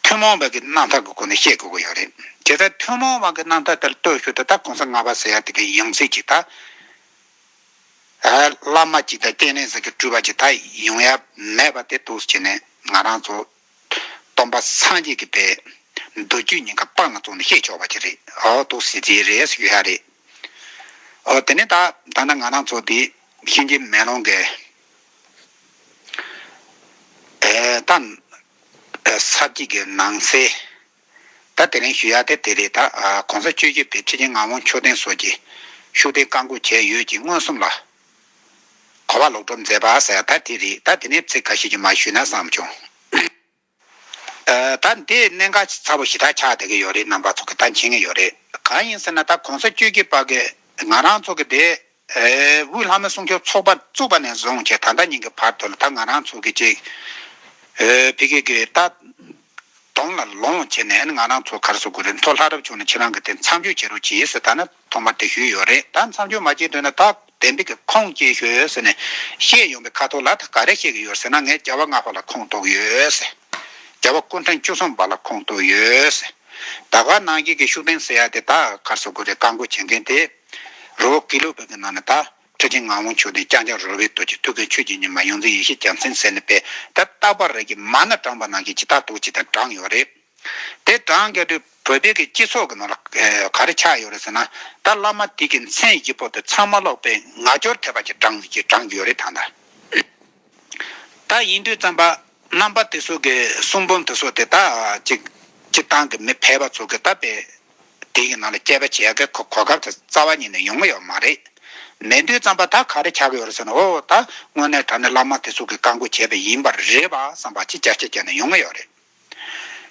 ཐུན་མོང་བ་གི་རྣམ་ཐར་གྱི་སྒོ་ནས་བཤད་དགོས་ཀྱི་ཡོད་རེད། བྱས་ཙང་ཐུན་མོང་བ་གི་རྣམ་ཐར་དེར་ལྟོས་ཞུ་དུས་ད་གོང་ས་ལྔ་པ་ཟེར་ཡ་དེ་གི་ཡང་སྲིད་ཅིག་ད་ཨ་བླ་མ་ཅིག་དང་སྤྱན་རས་གཟིགས་ཀྱི་སྤྲུལ་པ་ཅིག་ད་ཡོང་ཡ་མེད་པ་དེ་འདུག་སེ་བྱས་ནས་ང་རང་ཚོ་སྟོན་པ་སངས་རྒྱས་ཀྱི་དཔེ་མདོ་རྒྱུད་གཉིས་ཀ་སྤང་ལ་བཙུགས་ནས་བཤད་ཆོག་པ་ཅིག་རེད། ཨོ་འདུག་སེ་དེ་རེད་ཟེར་ཡ་རེད། ཨོ་དེ་ནས་ད་ད་ནི་ང་རང་ཚོ་དེ་གཤིན་རྗེ་མེ་ལོང་གི་ཨེ་ད་ཨེ་ས་བརྒྱད་ཀྱི་ནང་གསེས། ད་དེ་རིང་ཞུ་ཡ་དེ་དེ་རེད། ད་ཨ་གོང་ས་བཅུ་བཞི་པའི་ཁྲི་ཆེན་ངག་དབང་མཆོག་ལྡན་སོགས་ཀྱི་ཤུགས་ལྡན་བཀའ་བསྒོ་བྱས་ཡོད་ཅིང་མངོན་སུམ་ལ་གོ་བ་ལོག་སྒྲུབ་མཛད་པ་ཟེར་ཡ་ད་དེ་རེད། ད་དེ་ནས་ཚིག་ཁ་ཤས་ཀྱིས་མར་ཞུས་ན་བསམ་བྱུང་། ཨ་ད་འདི་གནད་འགག་ཚ་པོ་ཞེ་དྲག་ཆགས་བསྡད་ཀྱི་ཡོད་རེད། རྣམ་པ་ཚོ་གིས་ད་མཁྱེན་གྱི་ཡོད་རེད། གང་ཡིན་ཟེར་ན་ད་གོང་ས་བཅུ་བཞི་པ་གིས་ང་རང་ཚོ་གི་དེ་ཨེ་དབུས་ལྷ་མོ་སྲུང་སྐྱོབ་ཚོགས་པ་བཙུགས་པ་ནས་བཟུང་བྱས་ད་ལྟ་ཉིན་གྱི་བར་དུ་ལ་ད་ང་རང་ཚོ་གི་ཅིག་ཨེ་ཕ་གི་གི་ད་དོན་ལ་ལོངས་བྱས་ནས་ང་རང་ཚོ་ག་རེ་ཟེར་དགོས་རེད། མཐོ་ལྷ་རབ་བྱུང་ནས་ཁྱེད་རང་གི་དེ་མཚམས་འཇོག་བྱེད་རོགས་གྱིས་ཟེར་ད་ནི་ཐོག་མར་དེ་ཞུས་ཡོད་རེད། ད་མཚམས་འཇོག་མ་བྱེད་འདོད་ན་ད་བདེན་པའི་གི་ཁུངས་སྐྱེལ་ཤོག་ཟེར་ནས་བཤད་ཡོང་པའི་ཁ་ཐོག་ལ་ད་ག་རེ་བཤད་ཀྱི་ཡོད་ཟེར་ན་ངས་རྒྱལ་བ་ལྔ་པ་ལ་ཁུངས་གཏུགས་ཡོད་ཟེར། རྒྱལ་བ་སྐུ་ཕྲེང་བཅུ་གསུམ་པ་ལ་ཁུངས་གཏུགས་ཡོད་ཟེར། ད་ག་ནང་བཞིན་གྱི་ཤུགས་ལྡན་ཟེར་ཡ་དེ་ད་ག་རེ་ཟེར་དགོས་རེད། བཀའ་བསྒོ་བྱེད་མཁན་དེ་རི་བོ་དགེ་ལུགས་པའི་གི་ནང་ནས་ད་ཁྲི་ཆེན་ངག་དབང་མཆོག་ལྡན་ྋསྐྱབས་མགོན་རོལ་པའི་རྡོ་རྗེ་ཐུགས་ཀའི་ཆོས་ཀྱི་ཉི་མ་ཡོངས་འཛིན་ཡེ་ཤེས་རྒྱལ་མཚན་ཟེར་ནས་པས་ད་རྟག་པར་རེ་གི་མ་ཎི་བགྲངས་པ་ནང་བཞིན་ཇི་ལྟར་འདུག་ཇི་ལྟར་བགྲངས་ཡོད་རེད། དེ་བགྲངས་རྒྱུ་དུས་བོད་པའི་གི་སྤྱི་ཚོགས་ཀྱི་ནང་ལ་ཨེ་ག་རེ་ཆགས་ཡོད་རེད་ཟེར་ན་ད་བླ་མ་དེ་གི་མཚན་བཞི་པོ་དེ་ཚང་མ་ལོག་པའི་ངག་སྐྱོར་ཐེབས་པ་ཅིག་བགྲངས་ཀྱི་བགྲངས་ཀྱི་ཡོད་རེད་ད་ལྟ། ད་ཡིན་དུས་ཙམ་པ་རྣམ་པ་དེ་ཚོ་གི་གསུང་འབུམ་དེ་ཚོ་དེ་ད་ཅིག་སྤྱིར་བཏང་གི་མི་ཕལ་པ་ཚོ་གི་ད་དཔེ་དེ་གི་ནང་ལ་དཔྱད་པ་བྱེད་ཡ་གི་གོ་གོ་སྐབས་དེ་རྩ་བ་ཉིད་ནས་ཡོང་གི་ཡོད་མ་རེད། མེད་དུས་ཙམ་པ་ད་ག་རེ་ཆགས་ཀྱི་ཡོད་རེད་ཟེར་ན་ཨོ་ད་དངོས་གནས་དྲང་གནས་བླ་མ་དེ་ཚོ་གི་བཀའ་བསྒོ་བྱས་པ་ཡིན་པ་རེད་པ་བསམ་པ་ཅིག་བསྐྱར་བསྐྱར་བྱས་ནས་ཡོང་གི་ཡོད་རེད།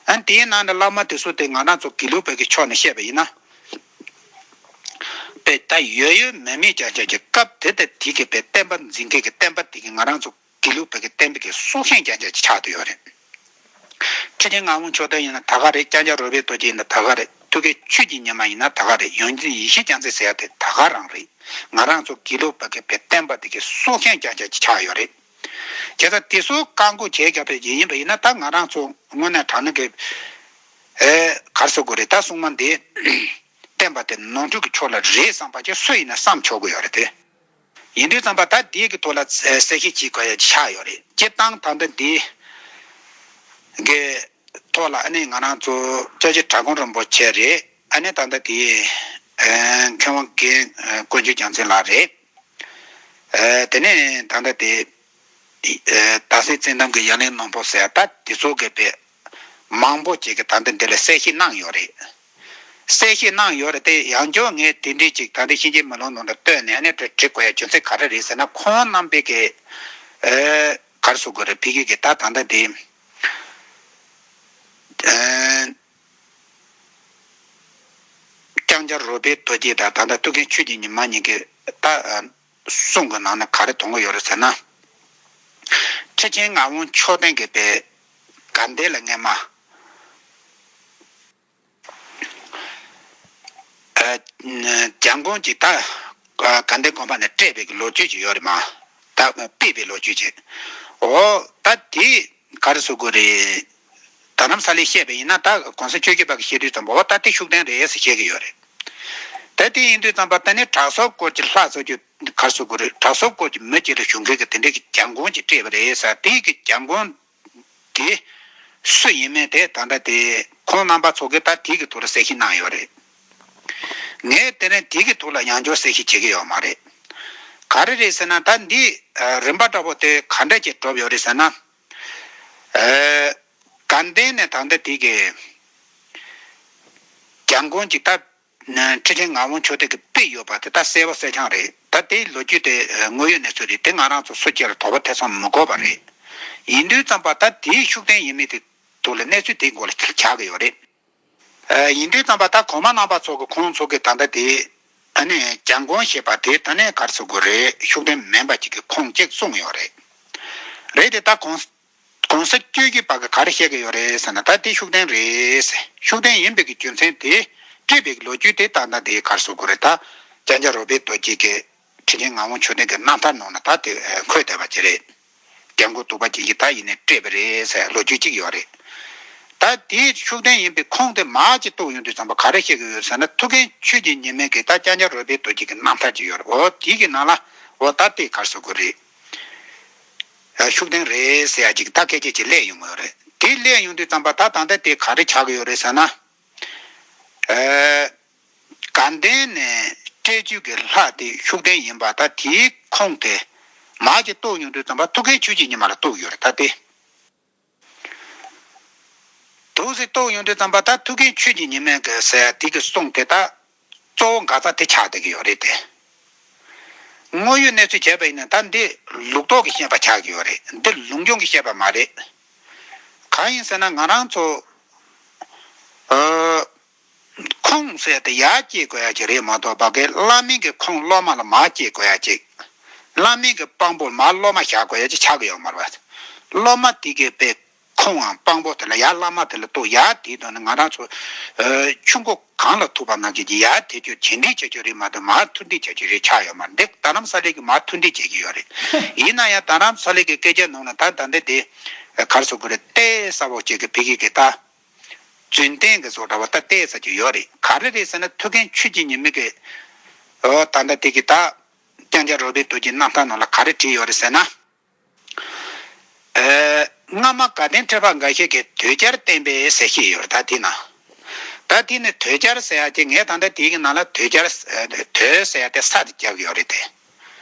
ཨ་དེའི་ནང་ནས་བླ་མ་དེ་ཚོ་དེ་ང་རང་ཚོ་དགེ་ལུགས་པའི་གི་ཕྱོགས་ནས་བཤད་པ་ཡིན་ན། དཔེ་ད་ཡོད་ཡོད་མེད་མེད་ཀྱང་ཀྱང་གི་སྐབས་དེ་དང་དེ་གི་དཔེ་བསྟན་པ་འཛིན་མཁན་གི་བསྟན་པ་དེ་གི་ང་རང་ཚོ་དགེ་ལུགས་པའི་གི་བསྟན་པའི་གི་སྲོག་ཤིང་ཀྱང་ཀྱང་ཆགས་བསྡད་ཡོད་རེད། ཁྲི་ཆེན་ངག་དབང་མཆོག་ལྡན་ཡིན་ན་ད་ག་རེད། ྋསྐྱབས་མགོན་རོལ་པའི་རྡོ་རྗེ་ཡིན་ན་ད་ག་རེད། ཐུགས་ཀའི་ཆོས་ཀྱི་ཉི་མ་ཡིན་ན་ད་ག་རེད། ཡོངས་འཛིན་ཡེ་ཤེས་རྒྱལ་མཚན་ཟེར་ཡ་དེ་ད་ག་རང་རེད། ང་རང་ཚོ་དགེ་ལུགས་པ་གི་དཔེ་བསྟན་པ་དེ་གི་སྲོག་ཤིང་ཀྱང་ཀྱང་ཆགས་ཡོད་རེད། བྱས་ཙང་དེ་ཚོ་བཀག་འགོག་བྱས་རྒྱབ་པའི་ཡིན་པ་ཡིན་ན། ད་ང་རང་ཚོ་དངོས་གནས་དྲང་གནས་ཀྱི་ཨེ་ག་རེ་ཟེར་དགོས་རེད། ད་སྲུང་མ་འདི་བསྟེན་པ་དེ་ནོར་འཁྲུལ་གྱི་ཕྱོགས་ལ་རེད་བསམ་པ་ཅིག་སུ་ཡིན་ན་བསམ་ཆོག་གི་ཡོད་རེད་དེ། ཡིན་དུས་ཙམ་པ་ད་འདི་གི་ཐོག་ལ་གསལ་བཤད་བྱེད་དགོས་ཡ་ཆགས་ཡོད་རེད། སྤྱིར་བཏང་ད་ལྟ་འདི་གི་ཐོག་ལ་ཨ་ནི་ང་རང་ཚོ་སྐྱབས་རྗེ་གྲྭ་དགོན་རིན་པོ་ཆེ་རེད། ཨ་ནི་ད་ལྟ་དེ་ཨ་མཁས་དབང་རྒན་དཀོན་མཆོག་རྒྱལ་མཚན་ལགས་རེད། ཨ་དེ་ནས་ད་ལྟ་དེ་ཨ་རྡ་སའི་བཙན་ཐབས་ཀྱི་ཡ་ལན་ནོར་བུ་ཟེར་ཡ། ད་དེ་ཚོ་གི་པའི་མང་པོ་ཅིག་གིས་ད་ལྟ་འདི་ལ་གསལ་བཤད་གནང་ཡོད་རེད། གསལ་བཤད་གནང་ཡོད་རེད་དེ། ཡང་བསྐྱར་ངས་དེ་འདྲའི་ཅིག་ད་ལྟ་ཤེས་བྱའི་མེ་ལོང་ནང་ལ་བཏོན་ནས་ཨ་ནི་དེ་འབྲི་དགོས་ཡ་རྒྱུ་མཚན་ག་རེ་རེད་ཟེར་ན། ཁོང་རྣམ་པས་ཀྱི་ཨ་ག་རེ་ཟེར་དགོས་རེད། ཕ་གི་གི་ད་ད་ལྟ་དེ་ཨ་ལྕང་སྐྱ་རོལ་པའི་རྡོ་རྗེ་དང་ད་ལྟ་ཐུའུ་བཀྭན་ཆོས་ཀྱི་ཉི་མ་གཉིས་ཀྱི་ད་ཨ་གསུང་གི་ནང་ནས་ག་རེ་མཐོང་གི་ཡོད་རེད་ཟེར་ན། ཁྲི་ཆེན་ངག་དབང་མཆོག་ལྡན་གྱི་པའི་དགའ་ལྡན་ལ་སྔས་མ་ཨ་འཇམ་མགོན་གྱིས་ད་དགའ་ལྡན་དགོན་པ་ནས་སྤྲད་པའི་གི་ལོ་རྒྱུས་ཅིག་ཡོད་རེད་མ། ད་ཕུལ་བའི་ལོ་རྒྱུས་ཅིག་འོ་ད་དེ་ག་རེ་ཟེར་དགོས་རེད། རྡ་རམ་ས་ལས་བཤད་པ་ཡིན་ན། ད་གོང་ས་ཆོས་རྒྱལ་པ་གིས་བཤད་དུས་ཙམ་པ་འོ་ད་དེ་ཤུགས་ལྡན་རེད་ཟེར་བཤད་ཀྱི་ཡོད་རེད། ད་དེ་ཡིན་དུས་ཙམ་པ་ད་ནི་གྲྭ་ཟུར་སྐོར་གྱི་ལྷ་ཚོགས་ཀྱི་ག་རེ་ཟེར་དགོས་རེད། གྲྭ་ཟུར་སྐོར་གྱི་མི་གཅིག་ལ་ཞུགས་མཁན་གྱི་དེ་འདྲའི་གི་འཇམ་མགོན་གྱིས་སྤྲད་པ་རེད་ཟེར། དེ་གི་འཇམ་མགོན་དེ་སུ་ཡིན་མིན་དེ་ད་ལྟ་དེ་ཁོང་རྣམ་པ་ཚོ་གིས་ད་དེ་གི་ཐོག་ལ་གསལ་བཤད་གནང་ཡོད་རེད། ངས་དེ་རིང་དེ་གི་ཐོག་ལ་ཡང་བསྐྱར་གསལ་བཤད་བྱེད་ཀྱི་ཡོད་མ་རེད། ག་རེ་རེད་ཟེར་ན། ད་འདི་ཨ་རིམ་པ་འདྲ་པོ་དེ་ག་འདྲ་ཅིག་གྲུབ་ཡོད་རེད་ཟེར་ན། ཨ་དགའ་ལྡན་ནས་ད་ལྟ་དེ་གི་འཇམ་མགོན་གྱིས་ད་ཁྲི་ཆེན་ངག་དབང་མཆོག་ལྡན་གྱིས་ཕུལ་ཡོད་པ་དེ་ད་གསལ་པོ་གསལ་རྐྱང་རེད། ད་དེའི་ལོ་རྒྱུས་དེ་དངོས་ཡོད་གནས་ཚུལ་རེད། དེ་ང་རང་ཚོ་སུ་གཅིག་ལ་དོགས་པ་ཐེ་ཚོམ་མི་དགོས་པ་རེད། ཡིན་དུས་ཙམ་པ་ད་དེའི་ཤུགས་ལྡན་ཡིན་མིན་དེ་ཐོག་ལ་གནས་ཚུལ་དེའི་སྐོར་ལ་ཆགས་ཀྱི་ཡོད་རེད། ཨ་ཡིན་དུས་ཙམ་པ་ད་གོང་མ་རྣམ་པ་ཚོ་གི་ཁོང་ཚོ་གི་ད་ལྟ་དེ་ཨ་ནི་འཇམ་མགོན་ཞེས་པ་དེ་ད་ནི་ག་རེ་ཟེར་དགོས་རེད། ཤུགས་ལྡན་མིན་པ་ཅིག་གི་ཁུངས་གཅིག་གསུངས་ཡོད་རེད། རེད་དེ་ད་གོང་གོང་ས་སྐྱབས་རྗེ་པ་གིས་ག་རེ་བཤད་ཀྱི་ཡོད་རེད་ཟེར་ན། ད་དེ་ཤུགས་ལྡན་རེད་ཟེར། ཤུགས་ལྡན་ཡིན་པའི་གི་རྒྱུ་མཚན་དེ་སྤྲད་པའི་གི་ལོ་རྒྱུས་དེ་ད་ལྟ་དེ་ག་རེ་ཟེར་དགོས་རེད། ད་ལྕང་སྐྱ་རོལ་པའི་རྡོ་རྗེ་གི་ཁྲི་ཆེན་ངག་དབང་མཆོག་ལྡན་གྱི་རྣམ་ཐར་ནང་ན་ད་དེ་འཁོད་བསྡད་པ་ཅིག་རེད། སྐྱབས་མགོན་གདུགས་པ་ཆེན་གྱིས་ད་ཡིན་ནས་སྤྲད་པ་རེད་ཟེར་ལོ་རྒྱུས་གཅིག་ཡོད་རེད། ད་དེའི་ཤུགས་ལྡན་ཡིན་པའི་ཁུངས་དེ་མར་ཅིག་གཏུགས་ཡོང་དུས་ཙམ་པ་ག་རེ་བཤད་ཀྱི་ཡོད་ཟེར་ན། ཐུའུ་བཀྭན་ཆོས་ཀྱི་ཉི་མ་གིས་ད་ལྕང་སྐྱ་རོལ་པའི་རྡོ་རྗེ་གི་རྣམ་ཐར་ཅིག་ཡོད་རེད། འོ་དེའི་གི་ནང་ལ་འོ་ད་དེ་ག་རེ་ཟེར་དགོས་རེད། ཨ་ཤུགས་ལྡན་རེད་ཟེར་ཡ་ཅིག་ད་སྐད་ཆ་ཅིག་སླེབས་ཡོང་གི་ཡོད་རེད། དེ་སླེབས་ཡོང་དུས་ཙམ་པ་ད་ད་ལྟ་དེ་ག་རེ་ཆགས་ཀྱི་ཡོད་རེད་ཟེར་ན། ཨ་དགའ་ལྡན་ནས་སྤྲད་རྒྱུ་གི་ལྷ་དེ་ཤུགས་ལྡན་ཡིན་པ། ད་དེའི་ཁུངས་དེ་མར་ཅིག་གཏུགས་ཡོང་དུས་ཙམ་པ་ཐུའུ་བཀྭན་ཆོས་ཀྱི་ཉི་མ་ལ་གཏུགས་ཡོད་རེད། ད་དེ་འདུག་སེ་གཏུགས་ཡོང་དུས་ཙམ་པ་ད་ཐུའུ་བཀྭན་ཆོས་ཀྱི་ཉི་མ་གི་ཟེར་ཡ་དེ་གི་གསུང་དེ་ད་གཙོ་བོ་འགག་རྩ་དེ་ཆགས་བསྡད་ཀྱི་ཡོད་རེད་དེ། དངོས་ཡོད་གནས་ཚུལ་བྱས་པ་ཡིན་ན་ད་འདི་ལུགས་ལྡོག་གི་བཤད་པ་ཆགས་ཀྱི་ཡོད་རེད། འདི་ལུགས་འབྱུང་གི་བཤད་པ་མ་རེད། གང་ཡིན་ཟེར་ན་ང་རང་ཚོ་ཨ་ཁུངས་ཟེར་དེ་ཡར་སྐྱེལ་དགོས་ཡ་ཅིག་རེད་མ་གཏོགས། ཕ་གིའི་བླ་མའི་གི་ཁུངས་སློབ་མ་ལ་མར་སྐྱེལ་དགོས་ཡ་ཅིག་བླ་མའི་གི་དཔང་པོ་མར་སློབ་མ་བཞག་དགོས་ཡ་ཅིག་ཆགས་ཀྱི་ཡོད་མ་རེད་པ། སློབ་མ་དེ་གི་པའི་ཁུངས་ཨང་དཔང་པོ་དེ་ལ་ཡར་བླ་མ་དེ་ལ་གཏུགས། ཡར་དེའི་ཐོག་ནས་ང་རང་ཚོ་ཨ་ཆུ་མགོ་གངས་ལ་ཐུག་པ་ནང་བཞིན་གྱི་ཡར་དེ་ཚོ་རྗེས་འདེད་བྱ་རྒྱུ་རེད་མ་གཏོགས་མར་མཐུར་འདེད་བྱ་རྒྱུ་རེད་ཆགས་ཡོད་མ་རེད། འདི་རྡ་རམ་ས་ལའི་གི་མར་མཐུར་འདེད་བྱེད་ཀྱི་ཡོད་རེད། ཡིན་ན་ཡང་རྡ་རམ་ས་ལའི་གི་སྐད་ཆ་ནང་ལ་ད་ད་ལྟ་དེ་ག་རེ་ཟེར་དགོས་རེད། གཏད་ས་བོ་ཅིག་གི་ཕ་གི་གི་ད་རྫུན་གཏམ་གི་བཟོ་འདྲ་བ་ད་གཏད་ས་ཅིག་ཡོད་རེད། ག་རེ་རེད་ཟེར་ན་ཐུའུ་བཀྭན་ཆོས་ཀྱི་ཉི་མ་གི་འོ་ད་ལྟ་དེ་གི་ད་ལྕང་སྐྱ་རོལ་པའི་རྡོ་རྗེ་རྣམ་ཐར་ནང་ལ་ག་རེ་བྲིས་ཡོད་རེད་ཟེར་ན། ཨེ། སྔ་མ་དགའ་ལྡན་ཁྲི་པ་འགའ་ཤས་ཀྱིས་དོལ་རྒྱལ་བསྟེན་པས་ཟེར་བཤད་ཡོད་རེད། ད་དེ་ན། ད་དེ་ནི་དོལ་རྒྱལ་ཟེར་ཡ་དེ་ངས་ད་ལྟ་དེའི་གི་ནང་ལ་དོལ་རྒྱལ། ཨེ། དོལ་ཟེར་ཡ་དེ་ས་དེ་རྒྱབ་ཀྱི་ཡོད་རེད་དེ།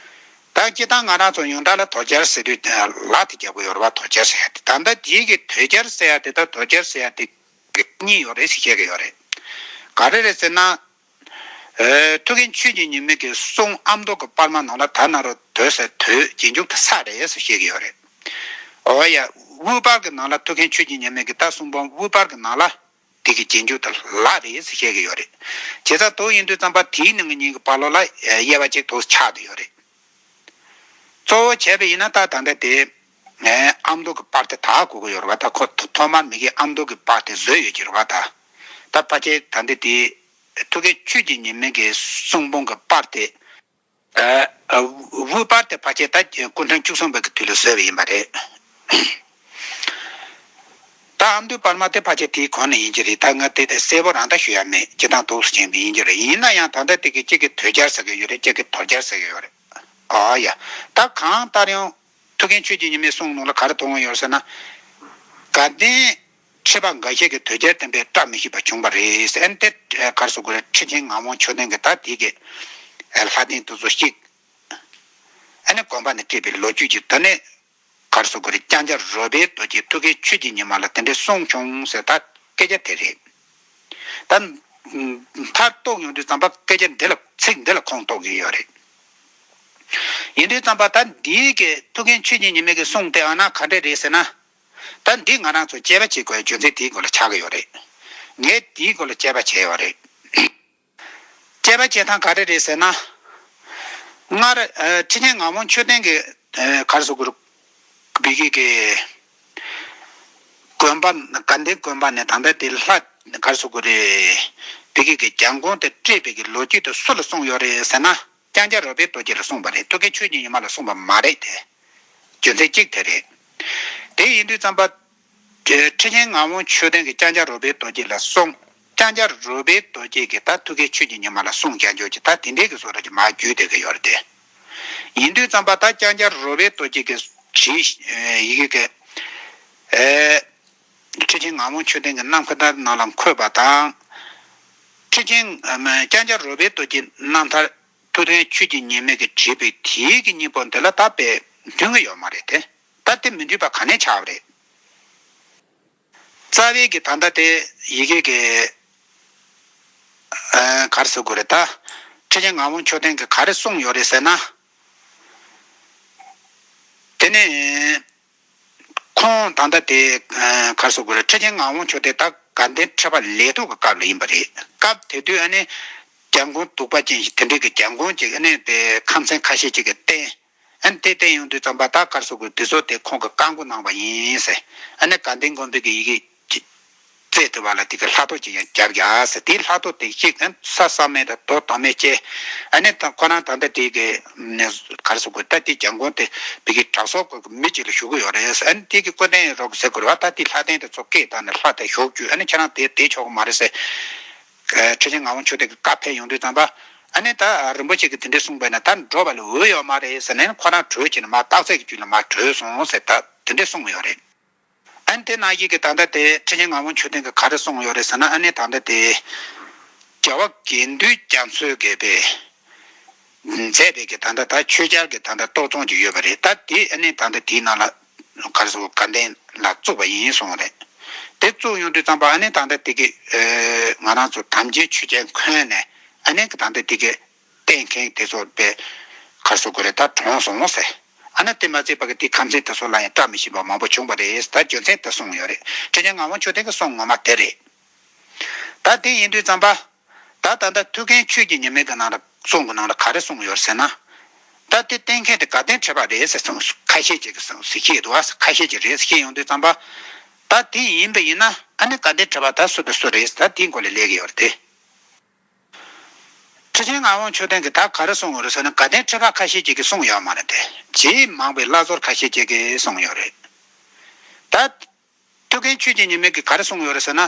ད་སྤྱིར་བཏང་ང་རང་ཚོ་ཡོངས་གྲགས་ལ་དོལ་རྒྱལ་ཟེར་དུས་ལ་དེ་རྒྱབ་ཀྱི་ཡོད་རེད་པ། དོལ་རྒྱལ་ཟེར་ཡ་དེ། ད་ལྟ་དེའི་གི་དོལ་རྒྱལ་ཟེར་ཡ་དེ་དང་དོལ་རྒྱལ་ཟེར་ཡ་དེ་གཉིས་ཡོད་རེད་ཟེར་བཤད་ཀྱི་ཡོད་རེད། ག་རེ་རེད་ཟེར་ན། ཨེ། ཐུའུ་བཀྭན་ཆོས་ཀྱི་ཉི་མ་གི་གསུང་ཨ་མདོ་གི་པར་མ་ནང་ལ་ད་ན་རོ་དོལ་ཟེར་དོལ་རྗེས་འཇུག་དེ་ས་རེད་ཟེར་བཤད་ཀྱི་ཡོད་རེད། འོ་ཡ། དབུས་པར་གི་ནང་ལ་ཐུའུ་བཀྭན་ཆོས་ཀྱི་ཉི་མ་གི་ད་གསུང་འབུམ་དབུས་པར་གི་ནང་ལ་དེ་གི་རྗེས་འཇུག་དེ་ལ་རེད་ཟེར་བཤད་ཀྱི་ཡོད་རེད། བྱས་ཙང་དོ་ཡིན་དུས་ཙམ་པ་དེའི་ནང་གི་གཉིས་ཀྱི་བར་ལོ་ལ་ཨེ། དབྱེ་བ་གཅིག་ཏུ་ཆགས་བསྡད་ཡོད་རེད། གཙོ་བོ་བྱས་པ་ཡིན་ན་ད་ད་ལྟ་དེ་ཨེ། ཨ་མདོ་གི་པར་དེ་དག་དགོས་ཀྱི་ཡོད་རེད་པ། ད་ཁོ་ཐོག་མར་མི་གིས་ཨ་མདོ་གི་པར་དེ་བཟོས་ཡོད་ཀྱི་རེད་པ། ད་ད་ཕལ་ཆེར་ད་ལྟ་དེ་ཐུའུ་བཀྭན་ཆོས་ཀྱི་ཉི་མ་གི་གསུང་འབུམ་གྱི་པར་དེ། ཨ། ཨ། དབུས་པར་དེ་ཕལ་ཆེར་ད་སྐུ་ཕྲེང་བཅུ་གསུམ་པའི་གི་དུས་ལ་བཟོས་པ་ཡིན་པ་རེད། ད་ཨ་མདོའི་པར་མ་དེ་ཕལ་ཆེར་དེའི་གོང་ནས་ཡིན་གྱི་རེད། ད་ང་དེ་དེ་གསལ་པོ་རང་ད་ཞུ་ཡ་མེད། སྤྱིར་བཏང་འདུག་སེ་བྱས་པ་ཡིན་གྱི་རེད། ཡིན་ན་ཡང་ད་ལྟ་དེ་གི་གཅིག་གི་དོལ་རྒྱལ་ཟེར་གི་ཡོད་རེད། གཅིག་གི་དོལ་རྒྱལ་ཟེར་གི་ཡོད་རེད། ཨོ་ཡ། ད་གང་ལྟར་ཡང་ཐུའུ་བཀྭན་ཆོས་ཀྱི་ཉི་མའི་གསུང་ནང་ལ་ག་རེ་མཐོང་གི་ཡོད་ཟེར་ན། དགའ་ལྡན་ཁྲི་པ་འགའ་ཤས་ཀྱིས་དོལ་རྒྱལ་བསྟན་པའི་བཀྲ་མི་ཤིས་པ་བྱུང་བ་རེད་ཟེར། ཨ་ནི་དེ་ག་རེ་ཟེར་དགོས་རེད། ཁྲི་ཆེན་ངག་དབང་ཆོས་ལྡན་གྱིས་ད་དེ་གི་ལྷ་རྟེན་དེ་ཚོ་བཤིག་ཨ་ནི་དགོན་པ་ནས་བསྐྲད་པའི་ལོ་རྒྱུས་ཀྱི་ད་ནི་ག་རེ་ཟེར་དགོས་རེད། ལྕང་སྐྱ་རོལ་པའི་རྡོ་རྗེས་ཐུའུ་བཀྭན་ཆོས་ཀྱི་ཉི་མ་ལ་དེ་འདྲའི་གསུངས་བྱུང་ཟེར་ད་སྐད་ཆ་དེ་རེད། ད་མཐར་གཏུགས་ཡོང་དུས་ཙམ་པ་སྐད་ཆ་འདི་ལ་ཚིག་འདི་ལ་ཁོང་གཏུགས་ཀྱི་ཡོད་རེད། ཡིན་དུས་ཙམ་པ་ད་འདིའི་གི་ཐུའུ་བཀྭན་ཆོས་ཀྱི་ཉི་མའི་གི་གསུང་དེ་ཨ་ན་ག་འདྲ་རེད་ཟེར་ན། ད་འདི་ང་རང་ཚོ་དཔྱད་པ་བྱེད་དགོས་རྒྱུ་མཚན་དེའི་སྐོར་ལ་ཆགས་ཀྱི་ཡོད་རེད། ངས་དེའི་སྐོར་ལ་དཔྱད་པ་བྱས་ཡོད་རེད། དཔྱད་པ་བྱེད་སྟངས་ག་རེ་རེད་ཟེར་ན། སྔར་ཨ་ཁྲི་ཆེན་ངག་དབང་ཆོས་ལྡན་གྱིས་ཨ་ག་རེ་ཟེར་དགོས་རེད། བོད་ཀྱི་གི་དགོན་པ་དགའ་ལྡན་དགོན་པ་ནས་ད་ལྟ་དེ་ལྷ་ག་རེ་ཟེར་དགོས་རེད། བོད་ཀྱི་གི་གྱང་གོང་དེ་བསྐྲད་པའི་གི་ལོ་རྒྱུས་དེ་སུ་ལ་གསུངས་ཡོད་རེད་ཟེར་ན། ལྕང་སྐྱ་རོལ་པའི་རྡོ་རྗེ་ལ་གསུངས་པ་རེད། ཐུའུ་བཀྭན་ཆོས་ཀྱི་ཉི་མ་ལ་གསུངས་པ་མ་རེད་དེ། རྒྱུ་མཚན་གཅིག་དེ་རེད། དེ་ཡིན་དུས་ཙམ་པ། ཁྲི་ཆེན་ངག་དབང་ཆོས་ལྡན་གྱིས་ལྕང་སྐྱ་རོལ་པའི་རྡོ་རྗེ་ལ་གསུངས། ལྕང་སྐྱ་རོལ་པའི་རྡོ་རྗེ་གིས་ད་ཐུའུ་བཀྭན་ཆོས་ཀྱི་ཉི་མ་ལ་གསུངས་རྒྱག་རྒྱུ་གྱི་ད་དེ་འདྲའི་གི་བཟོ་འདྲ་གྱི་མར་བརྒྱུད་བསྡད་ཀྱི་ཡོད་རེད་དེ། ཡིན་དུས་ཙམ་པ་ད་ལྕང་སྐྱ་རོལ་པའི་རྡོ་རྗེ་གིས་བྲིས་ཡི་གེ་གི་ཨེ། ཁྲི་ཆེན་ངག་དབང་ཆོས་ལྡན་གྱི་རྣམ་ཐར་ནང་ལ་འཁོད་པ་དང་། ཁྲི་ཆེན་ཨ་མ་ལྕང་སྐྱ་རོལ་པའི་རྡོ་རྗེའི་རྣམ་ཐར་ཐུའུ་བཀྭན་ཆོས་ཀྱི་ཉི་མ་གིས་བྲིས་པའི་དེའི་གི་གཉིས་པོ་འདི་ལ་ད་དཔེ་མཐུན་གྱི་ཡོད་མ་རེད་དེ། ད་དེ་མི་མཐུན་པ་ག་ནས་ཆགས་པ་རེད། རྩ་བའི་གི་ད་ལྟ་དེ་ཡི་གེ་གི་ཨ་ག་རེ་ཟེར་དགོས་རེད་ད། ཁྲི་ཆེན་ངག་དབང་ཆོས་ལྡན་གྱིས་ག་རེ་གསུངས་ཡོད་རེད་ཟེར་ན། དེ་ནས་ཁོང་ད་ལྟ་དེ་ཨ་ག་རེ་ཟེར་དགོས་རེད། ཁྲི་ཆེན་ངག་དབང་ཆོས་ལྡན་ད་དགའ་ལྡན་ཁྲི་པ་ལས་ཐོག་གི་སྐབས་ལ་ཡིན་པ་རེད། སྐབས་དེ་དུས་ཨ་ནི་གྱང་གོང་གདུག་པ་ཅན་ཞིག་དེ་འདྲའི་གི་གྱང་གོང་ཅིག་ཨ་ནི་དེ་ཁམས་ཚན་ཁ་ཤས་ཅིག་གིས་བསྟན། ཨ་ནི་དེ་བསྟན་ཡོང་དུས་ཙམ་པ་ད་ག་རེ་ཟེར་དགོས། དེ་ཚོ་དེ་ཁོང་གིས་བཀའ་བསྒོ་གནང་བ་ཡིན་ཟེར། ཨ་ནི་དགའ་ལྡན་དགོན་པའི་གི་ཡི་གེ་ཅིག་བཙལ་ཐུབ་པ་ལ་དེ་གི་ལྷ་ཐོ་ཅིག་ཡང་རྒྱབ་རྒྱག་ཟེར། དེའི་ལྷ་ཐོ་དེ་གཅིག་ཨ་ནི་ས་བསམ་མེད་དང་རྡོ་དང་མེད་བཅས། ཨ་ནི་ད་ཁོ་རང་ད་ལྟ་དེ་གི་ནས་ག་རེ་ཟེར་དགོས། ད་དེ་གྱང་གོང་དེ་བོད་ཀྱི་གྲྭ་ཚང་གི་མི་གཅིག་ལ་ཞུ་གི་ཡོད་རེད་ཟེར། ཨ་ནི་དེ་གི་སྐུ་རྟེན་རོགས་ཟེར་དགོས་རེད་བ། ད་དེ་ལྷ་རྟེན་དེ་ཚོ་བཀལ་བཏང་ནས་ལྷ་དེ་བཞུགས་རྒྱུ། ཨ་ནི་ཁྱེད་རང་དེ་བསྡད་ཆོག་གི་མ་རེད་ཟེར། ཁྲི་ཆེན་ངག་དབང་ཆོས་ལྡན་གྱི་བཀའ་ཕེབས་ཡོང་དུས་ཙམ་པ། ཨ་ནི་ད་རིན་པོ་ཆེ་གིས་དེ་འདྲས་གསུངས་པས་ན་ད་འགྲོ་བ་ལ་འོས་ཡོད་མ་རེད་ཟེར་ནས་ཁོ་རང་གྲོས་བྱས་ནས་མར་སྟག་རྩེ་གི་རྒྱུད་ལ་མར་བྲོས་སོང་ཟེར་ད་དེ་འདྲས་གསུངས་ཡོད་རེད། ཨ་ནི་དེ་ནང་བཞིན་གྱི་ད་ལྟ་དེ་ཁྲི་ཆེན་ངག་དབང་ཆོས་ལྡན་གྱིས་ག་རེ་གསུངས་ཡོད་རེད་ཟེར་ན། ཨ་ནི་ད་ལྟ་དེ་རྒྱལ་བ་དགེ་འདུན་རྒྱ་མཚོས་གི་པའི་མཛད་པའི་གི་ད་ལྟ་ད་ཆོས་རྒྱལ་གྱི་ད་ལྟ་གཏོར་ཚོང་ཅིག་ཡོད་པ་རེད། ད་དེ་ཨ་ནི་ད་ལྟ་དེའི་ནང་ལ་ག་རེ་ཟེར་དགོས། དགའ་ལྡན་ལ་བཙུགས་པ་ཡིན་གསུངས་རེད། དེ་བཙུགས་ཡོང་དུས་ཙམ་པ་ཨ་ནི་ད་ལྟ་དེ་གི་ཨེ་ང་རང་ཚོ་དམ་ཅན་ཆོས་རྒྱལ་འཁོན་ནས་ཨ་ནི་གི་ད་ལྟ་དེ་གི་བསྟེན་མཁན་དེ་ཚོ་དཔེ་ག་རེ་ཟེར་དགོས་རེད། ད་གྲོངས་སོང་ཟེར། ཨ་ནི་དེ་མ་ཚད་པ་གི་དེ་ཁམས་ཚན་དེ་ཚོ་ལ་ཡང་བཀྲ་མི་ཤིས་པ་མང་པོ་བྱུང་བ་རེད། ད་རྒྱུ་མཚན་དེ་གསུངས་ཡོད་རེད། ཁྲི་ཆེན་ངག་དབང་ཆོས་ལྡན་གྱི་གསུང་ངོ་མ་དེ་རེད། ད་དེ་ཡིན་དུས་ཙམ་པ། ད་ད་ལྟ་ཐུའུ་བཀྭན་ཆོས་ཀྱི་ཉི་མའི་གི་ནང་ལ་གསུང་གི་ནང་ལ་ག་རེ་གསུངས་ཡོད་ཟེར་ན། ད་དེ་བསྟེན་མཁན་དེ་དགའ་ལྡན་ཁྲི་པ་རེད་ཟེར་གསུངས། ཁ་ཤས་ཅིག་གིས་གསུངས་ཟེར་གྱི་འདུག་བ། ཁ་ཤས་ཅིག་རེད་ཟེར་བཤད་ཡོང་དུས་ཙམ་པ། ད་དེ་ཡིན་པ་ཡིན་ན་ཨ་ནི་དགའ་ལྡན་ཁྲི་པ་ད་སུ་དང་སུ་རེད་ཟེར་ད་དེའི་སྐོར་ལ་སླེབས་ཀྱི་ཡོད་རེད་དེ། ཁྲི་ཆེན་ངག་དབང་ཆོས་ལྡན་གྱིས་ད་ག་རེ་གསུངས་ཡོད་རེད་ཟེར་ན། དགའ་ལྡན་ཁྲི་པ་ཁ་ཤས་ཅིག་གིས་གསུངས་ཡོད་མ་རེད་དེ། ཇེ་མང་པའི་བླ་ཟུར་ཁ་ཤས་ཅིག་གིས་གསུངས་ཡོད་རེད། ད་ཐུའུ་བཀྭན་ཆོས་ཀྱི་ཉི་མ་གིས་ག་རེ་གསུངས་ཡོད་རེད་ཟེར་ན།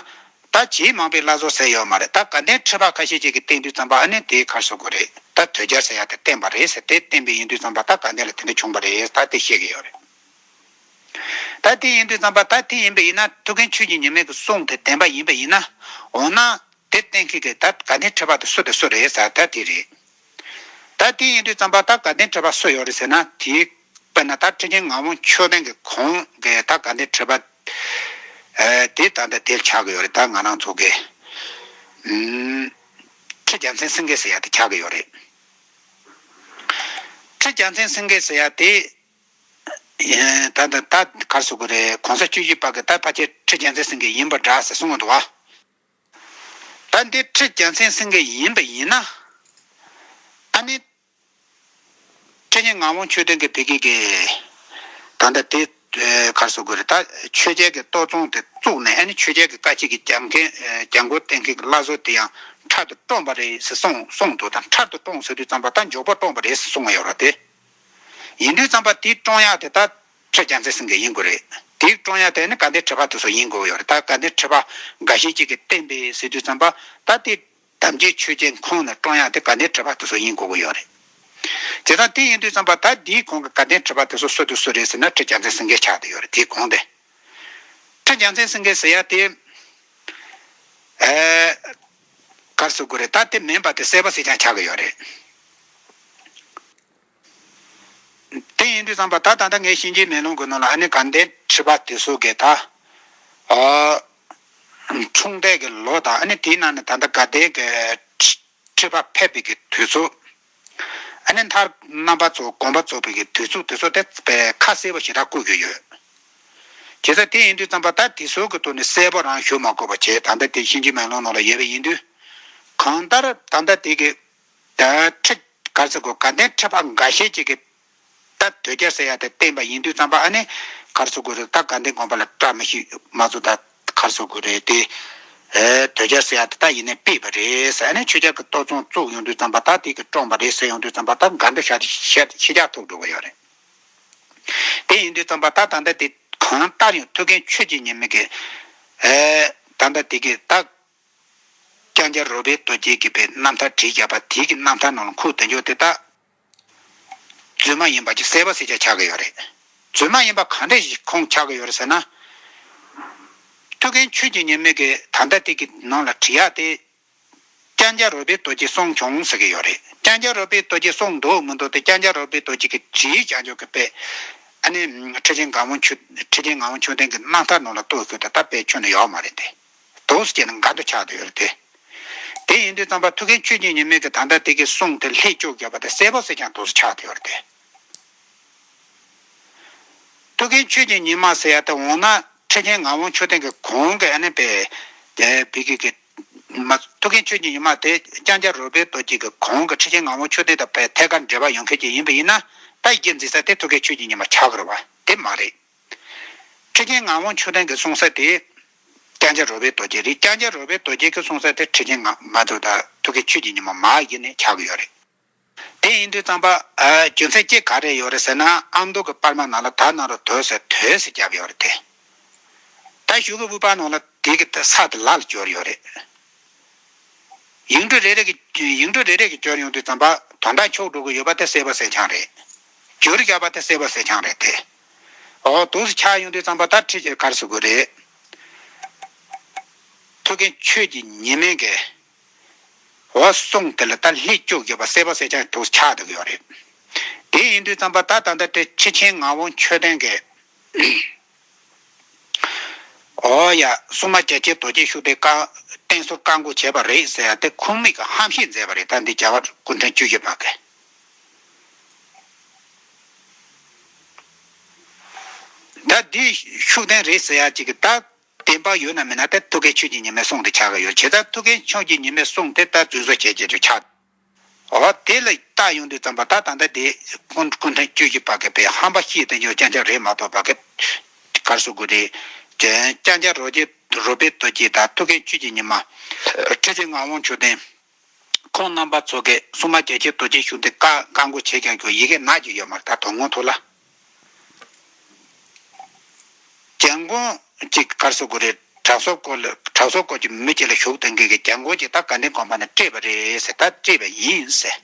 ད་ཇེ་མང་པའི་བླ་ཟུར་ཟེར་ཡོད་མ་རེད། ད་དགའ་ལྡན་ཁྲི་པ་ཁ་ཤས་ཅིག་གིས་བསྟེན་དུས་ཙམ་པ་ཨ་ནི་དེ་ག་རེ་ཟེར་དགོས་རེད། ད་དོལ་རྒྱལ་ཟེར་ཡ་དེ་བསྟེན་པ་རེད་ཟེར། དེ་བསྟེན་པ་ཡིན་དུས་ཙམ་པ་ད་དགའ་ལྡན་ལ་དེ་འདྲ་བྱུང་བ་རེད་ད་དེ་བཤད་ཀྱི་ཡོད་རེད། ད་དེ་ཡིན་དུས་ཙམ་པ་ད་དེ་ཡིན་པ་ཡིན་ན། ཐུའུ་བཀྭན་ཆོས་ཀྱི་ཉི་མ་གི་གསུང་དེ་བདེན་པ་ཡིན་པ་ཡིན་ན། འོ་ན་དེ་བསྟེན་མཁན་གྱི་ད་དགའ་ལྡན་ཁྲི་པ་དེ་སུ་དང་སུ་རེད་ཟེར་ད་དེ་རེད། ད་དེ་ཡིན་དུས་ཙམ་པ་ད་དགའ་ལྡན་ཁྲི་པ་སུ་ཡོད་རེད་ཟེར་ན། དེ་དཔེར་ན་ད་ཁྲི་ཆེན་ངག་དབང་ཆོས་ལྡན་གྱི་གོང་གི་ད་དགའ་ལྡན་ཁྲི་པ་ཨེ་དེ་ད་ལྟ་དེ་ཆགས་ཀྱི་ཡོད་རེད། ད་ང་རང་ཚོ་གི་ཨུམ་ཁྲི་རྒྱལ་མཚན་སེང་གེ་ཟེར་ཡ་དེ་ཆགས་ཀྱི་ཡོད་རེད། ཁྲི་རྒྱལ་མཚན་སེང་གེ་ཟེར་ཡ་དེ། ཨེ་ད་ད་ད་ག་རེ་ཟེར་དགོས་རེད། གོང་ས་བཅུ་བཞི་པ་གིས་ད་ཕལ་ཆེར་ཁྲི་རྒྱལ་མཚན་སེང་གེ་ཡིན་པ་འདྲ་ཟེར་གསུངས་འདུག་བ། ད་འདི་ཁྲི་རྒྱལ་མཚན་སེང་གེ་ཡིན་པ་ཡིན་ན། ཨ་ནི་ཁྲི་ཆེན་ངག་དབང་ཆོས་ལྡན་གྱིས་བོད་ཀྱི་གི་ད་ལྟ་དེ་ཨེ་ག་རེ་ཟེར་དགོས་རེད། ད་ཆོས་རྒྱལ་གྱི་གཏོར་ཚོང་དེ་བཙུགས་ནས། ཨ་ནི་ཆོས་རྒྱལ་གྱི་བཀའ་ཆད་ཀྱི་རྒྱབ་འགལ་ཨེ་རྒྱབ་འགོག་བསྟེན་མཁན་གྱི་བླ་ཟུར་དེ་ཡང་འཕྲལ་དུ་བཀྲོངས་པ་རེད་ཟེར་གསུངས་གསུངས་འདུག་ད་འཕྲལ་དུ་བཀྲོངས་ཟེར་དུས་ཙམ་པ་ད་མགྱོགས་པོ་བཀྲོངས་པ་རེད་ཟེར་གསུངས་ཡོད་རེད་དེ། ཡིན་དུས་ཙམ་པ་དེ་བཀྲོངས་ཡག་དེ་ད་ ཁྲི་རྒྱལ་མཚན་སེང་གེ་ཡིན་དགོས་རེད། དེའི་བཀྲོངས་ཡ་དེ་ནི་དགའ་ལྡན་ཁྲི་པ་དེ་ཚོ་ཡིན་དགོས་ཡོད་རེད། ད་དགའ་ལྡན་ཁྲི་པ་འགའ་ཤས་ཅིག་གིས་བསྟན་པས་ཟེར་དུས་ཙམ་པ་ད་དེ་དམ་ཅན་ཆོས་ཅན་ཁོང་ནས་བཀྲོངས་ཡ་དེ་དགའ་ལྡན་ཁྲི་པ་དེ་ཚོ་ཡིན་དགོས་ཀྱི་ཡོད་རེད། དེ་ད་དེ་ཡིན་དུས་ཙམ་པ་ད་དེའི་གོང་གི་དགའ་ལྡན་ཁྲི་པ་དེ་ཚོ་སུ་དང་སུ་རེད་ཟེར་ན་ཁྲི་རྒྱལ་མཚན་སེང་གེ་ཆགས་བསྡད་ཡོད་རེད། དེའི་གོང་དེ། ཁྲི་རྒྱལ་མཚན་སེང་གེ་ཟེར་ཡ་དེ། ཨེ། ག་རེ་ཟེར་དགོས་རེད། ད་དེ་མིན་པ་དེ་སྲས་པོ་སེང་ལྕམ་ཆགས་ཀྱི་ཡོད་རེད། དེ་ཡིན་དུས་ཙམ་པ་ད་ད་ལྟ་ངས་གཤིན་རྗེའི་མེ་ལོང་གི་ནང་ལ་ཨ་ནི་དགའ་ལྡན་ཁྲི་པ་དེ་ཚོ་གི་ད། ཨ། འཁྲུངས་འདས་ཀྱི་ལོ་དང་ཨ་ནི་དེའི་ནང་ནས་ད་ལྟ་དགའ་ལྡན་གྱི་ཁྲི་ཁྲི་པ་ཕེབས་པའི་གི་དུས་ཚོད། ཨ་ནི་མཐར་རྣམ་པ་ཚོ་དགོངས་པ་རྫོགས་པའི་གི་དུས་ཚོད་དེ་ཚོ་དེ་ཁ་གསལ་པོ་ཞེ་དྲག་བཀོད་ཀྱི་ཡོད། བྱས་ཙང་དེ་ཡིན་དུས་ཙམ་པ་ད་དེ་ཚོ་གི་ཐོག་ནས་གསལ་པོ་རང་ཞུ་མ་དགོས་པ་བྱས། ད་ལྟ་དེ་གཤིན་རྗེའི་མེ་ལོང་ནང་ལ་ཡོད་པ་ཡིན་དུས། གང་ལྟར་ད་ལྟ་དེ་གི་ད་ཁྲི་ག་རེ་ཟེར་དགོས། དགའ་ལྡན་ཁྲི་པ་འགའ་ཤས་ཅིག་གིས་ད་དོལ་རྒྱལ་ཟེར་ཡ་དེ་བསྟན་པ་ཡིན་དུས་ཙམ་པ་ཨ་ནི་ག་རེ་ཟེར་དགོས་རེད། ད་དགའ་ལྡན་དགོངས་པ་ལ་བཀྲ་མི་ཤིས་མ་བཟོ་ད་ག་རེ་ཟེར་དགོས་རེད་དེ། ཨེ། དོལ་རྒྱལ་ཟེར་ཡ་དེ་ད་ཡིན་ནའི་ཕུད་པ་རེད་ཟེར། ཨ་ནི་ཆོས་རྒྱལ་གྱི་ལྟོ་ཚང་བཙུགས་ཡོང་དུས་ཙམ་པ་ད་དེ་གི་བཀྲོངས་པ་རེད་ཟེར་ཡོང་དུས་ཙམ་པ་ད་དགའ་འདོད་ཤ་ཤ་ཤ་རྒྱག་ཐུབ་འགྲོ་གི་ཡོད་རེད། དེ་ཡིན་དུས་ཙམ་པ་ད་ད་ལྟ་དེ་གང་ལྟར་ཡང་ཐུའུ་བཀྭན་ཆོས་ཀྱི་ཉི་མ་གི། ཨེ། ད་ལྟ་དེ་གི་ད། ལྕང་སྐྱ་རོལ་པའི་རྡོ་རྗེ་གི་པའི་རྣམ་ཐར་བྲིས་བཞག་པ་དེ་གི་རྣམ་ཐར་ནང་ལ་ཁུངས་དེ་འཇོག་དེ་ད། རྫུན་མ་ཡིན་པ་ཅིག་གསལ་པོ་གསལ་རྐྱང་ཆགས་ཀྱི་ཡོད་རེད། རྫུན་མ་ཡིན་པ་གང་འདྲ་ཞིག་ཁུངས་ཆགས་ཀྱི་ཡོད་རེད་ཟེར་ན། ཐུའུ་བཀྭན་ཆོས་ཀྱི་ཉི་མ་གི་ད་ལྟ་དེ་གི་ནང་ལ་བྲིས་ཡག་དེ། ལྕང་སྐྱ་རོལ་པའི་རྡོ་རྗེས་གསུངས་བྱུང་ཟེར་གྱི་ཡོད་རེད། ལྕང་སྐྱ་རོལ་པའི་རྡོ་རྗེས་གསུངས་འདུག་མི་འདུག་དེ་ལྕང་སྐྱ་རོལ་པའི་རྡོ་རྗེ་གི་བྲིས་བཞག་འཇོག་གི་པས། ཨ་ནི། ཁྲི་ཆེན་ངག་དབང་ཆོས། ཁྲི་ཆེན་ངག་དབང་ཆོས་ལྡན་གྱི་རྣམ་ཐར་ནང་ལ་གཏུགས་ཟེར་ད་ལྟ་དཔེ་ཁྱོན་ནས་ཡོད་མ་རེད་དེ། འདུག་སེ་བྱས་ན་འགལ་འདུ་ཆགས་བསྡད་ཡོད་རེད་དེ། དེ་ཡིན་དུས་ཙམ་པ་ཐུའུ་བཀྭན་ཆོས་ཀྱི་ཉི་མ་གི་ད་ལྟ་དེ་གི་གསུང་དེ་ལྷད་བཅུག་བརྒྱབ་པ་དེ་གསལ་པོ་གསལ་རྐྱང་འདུག་སེ་ཆགས་བསྡད་ཡོད་རེད་དེ། ཐུའུ་བཀྭན་ཆོས་ཀྱི་ཉི་མ་ཟེར་ཡ་དེ་འོ་ན་ཁྲི་ཆེན་ངག་དབང་ཆོས་ལྡན་གྱི་གོང་གི་ཨ་ནི་པའི། དེ་བི་གི་གི། མ། ཐུའུ་བཀྭན་ཆོས་ཀྱི་ཉི་མ་དེ་ལྕང་སྐྱ་རོལ་པའི་རྡོ་རྗེ་གི་གོང་གི་ཁྲི་ཆེན་ངག་དབང་ཆོས་ལྡན་དང་པའི་ཐད་ཀར་འབྲེལ་བ་ཡོད་མཁན་ཅིག་ཡིན་པ་ཡིན་ན་ད་གཞི་འཛིན་ས་དེ་ཐུའུ་བཀྭན་ཆོས་ཀྱི་ཉི་མ་ཆགས་ཀྱི་རེད་བ། དེ་མ་རེད། ཁྲི་ཆེན་ངག་དབང་ཆོས་ལྡན་གྱི་གསུང་ས་དེ་ལྕང་སྐྱ་རོལ་པའི་རྡོ་རྗེ་རེད། ལྕང་སྐྱ་རོལ་པའི་རྡོ་རྗེ་གི་གསུང་ས་དེ་ཁྲི་ཆེན་ངག་མ་ཐུ་ད་ཐུའུ་བཀྭན་ཆོས་ཀྱི་ཉི་མ་མ་ཡིན་ནས་ཆགས་ཀྱི་ཡོད་རེད། དེ་ཡིན་དུས་ཙམ་པ། ཨ། རྒྱུ་མཚན་གཅིག་ག་རེ་ཡོད་རེད་ཟེར་ན་ཨ་མདོ་གི་པར་མ་ནང་ལ་ད་ནང་ལ་དོལ་ཟེར་དོལ་ཟེར་བརྒྱབ་ཡོད་རེད་དེ། ད་གཞུག་གི་དབུས་པ་ནང་ལ་དེ་གི་ས་དེ་ལ་ལ་སྦྱོར་ཡོད་རེད། ཡིག་འབྲུ་རེ་རེ་གི་ཡིག་འབྲུ་རེ་རེ་གི་སྦྱོར་ཡོང་དུས་ཙམ་པ་དོན་དག་འཁྱོག་འགྲོ་གི་ཡོད་པ་དེ་གསལ་པོ་གསལ་རྐྱང་རེད། སྦྱོར་བརྒྱབ་པ་དེ་གསལ་པོ་གསལ་རྐྱང་རེད་དེ། འོ་འདུག་སེ་ཆགས་ཡོང་དུས་ཙམ་པ་ད་ཁྲི་ཆེན་ག་རེ་ཟེར་དགོས་རེད། ཐུའུ་བཀྭན་ཆོས་ཀྱི་ཉི་མ་གི། འོ་གསུང་དེ་ལ་ད་ལྷད་བཅུག་ཡོད་པ་གསལ་པོ་གསལ་རྐྱང་འདུག་སེ་ཆགས་བསྡད་ཀྱི་ཡོད་རེད། དེ་ཡིན་དུས་ཙམ་པ་ད་ད་ལྟ་དེ་ཁྲི་ཆེན་ངག་དབང་ཆོས་ལྡན་གྱིས། འོ་ཡ། སྲུང་མ་རྒྱལ་ཆེན་རྡོ་རྗེ་ཤུགས་ལྡན་བཀའ་བསྟེན་གསོལ་བཀའ་བསྒོ་བྱས་པ་རེད་ཟེར་ཡ་དེ་ཁུངས་མེད་ཀྱི་ཧམ་བཤད་མཛད་པ་རེད། ད་འདི་རྒྱལ་བ་སྐུ་ཕྲེང་བཅུ་བཞི་པ་གིས། ད་འདི་ཤུགས་ལྡན་རེད་ཟེར་ཡ་ཅིག་གི་ད་བདེན་པ་ཡོད་ན་མེད་ན་དེ་ཐུའུ་བཀྭན་ཆོས་ཀྱི་ཉི་མའི་གསུང་དེ་ཆགས་ཀྱི་ཡོད། བྱས་ཙང་ཐུའུ་བཀྭན་ཆོས་ཀྱི་ཉི་མའི་གསུང་དེ་ད་རྫུན་བཟོ་བྱས་བྱས་ཆགས། འོ་དེ་ལ་བལྟ་ཡོང་དུས་ཙམ་པ་ད་ད་ལྟ་དེ་སྐུ་སྐུ་ཕྲེང་བཅུ་བཞི་པ་གི་པའི་ཧམ་པ་བཤད་དེ་ཡོད་རྐྱང་རྐྱང་རེད་མ་གཏོགས་པ་གི་ག་རེ་ཟེར་དགོས་རེད། ལྕང་སྐྱ་རོལ་རྗེ་རོལ་པའི་རྡོ་རྗེ་དང་ཐུའུ་བཀྭན་ཆོས་ཀྱི་ཉི་མ། ཁྲི་ཆེན་ངག་དབང་ཆོས་ལྡན། ཁོང་རྣམ་པ་ཚོ་གིས་སྲུང་མ་རྒྱལ་ཆེན་རྡོ་རྗེ་ཤུགས་ལྡན་བཀའ་བཀའ་བསྒོ་བྱས་ཀྱང་ཁྱོད་ཡི་གེ་ནག་ཅིག་ཡོད་མ་རེད། ད་དོ་དགོང་ཐུག་ལ། རྒྱལ་འགོང་གཅིག་ག་རེ་ཟེར་དགོས་རེད། གྲྭ་ཚོགས་སྐོར་ལ་གྲྭ་ཚོགས་སྐོར་གྱི་མི་གཅིག་ལ་ཞུགས་གཏོང་མཁན་གྱི་རྒྱལ་འགོང་གཅིག་ད་དགའ་ལྡན་དགོན་པ་ནས་སྤྲད་པ་རེད་ཟེར། ད་སྤྲད་པ་ཡིན་ཟེར།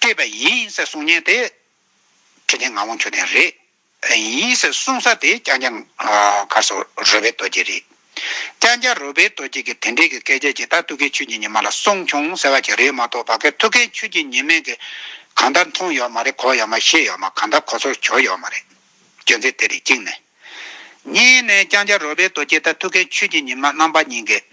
སྤྲད་པ་ཡིན་ཟེར་གསུང་མཁན་དེ་ཁྲི་ཆེན་ངག་དབང་ཆོས་ལྡན་རེད། ཡིན་ཟེར་གསུང་ས་དེ་ལྕང་སྐྱ་ག་རེ་ཟེར་རོལ་པའི་རྡོ་རྗེ་རེད། ལྕང་སྐྱ་རོལ་པའི་རྡོ་རྗེ་གིས་དེ་འདྲའི་གི་སྐད་ཆ་ཅིག་ད་ཐུའུ་བཀྭན་ཆོས་ཀྱི་ཉི་མ་ལ་གསུངས་བྱུང་ཟེར་བ་ཅིག་རེད་མ་གཏོགས་པ་གི་ཐུའུ་བཀྭན་ཆོས་ཀྱི་ཉི་མ་གིས་གང་ལྟར་མཐོང་ཡོད་མ་རེད། གོ་ཡོད་མ་ཤེས་ཡོད་མ། གང་ལྟར་གོ་ཚོར་བྱུང་ཡོད་མ་རེད། རྒྱུ་མཚན་དེ་རེད་གཅིག་ནས། གཉིས་ནས་ལྕང་སྐྱ་རོལ་པའི་རྡོ་རྗེ་དང་ཐུའུ་བཀྭན་ཆོས་ཀྱི་ཉི་མ་རྣམ་པ་གཉིས་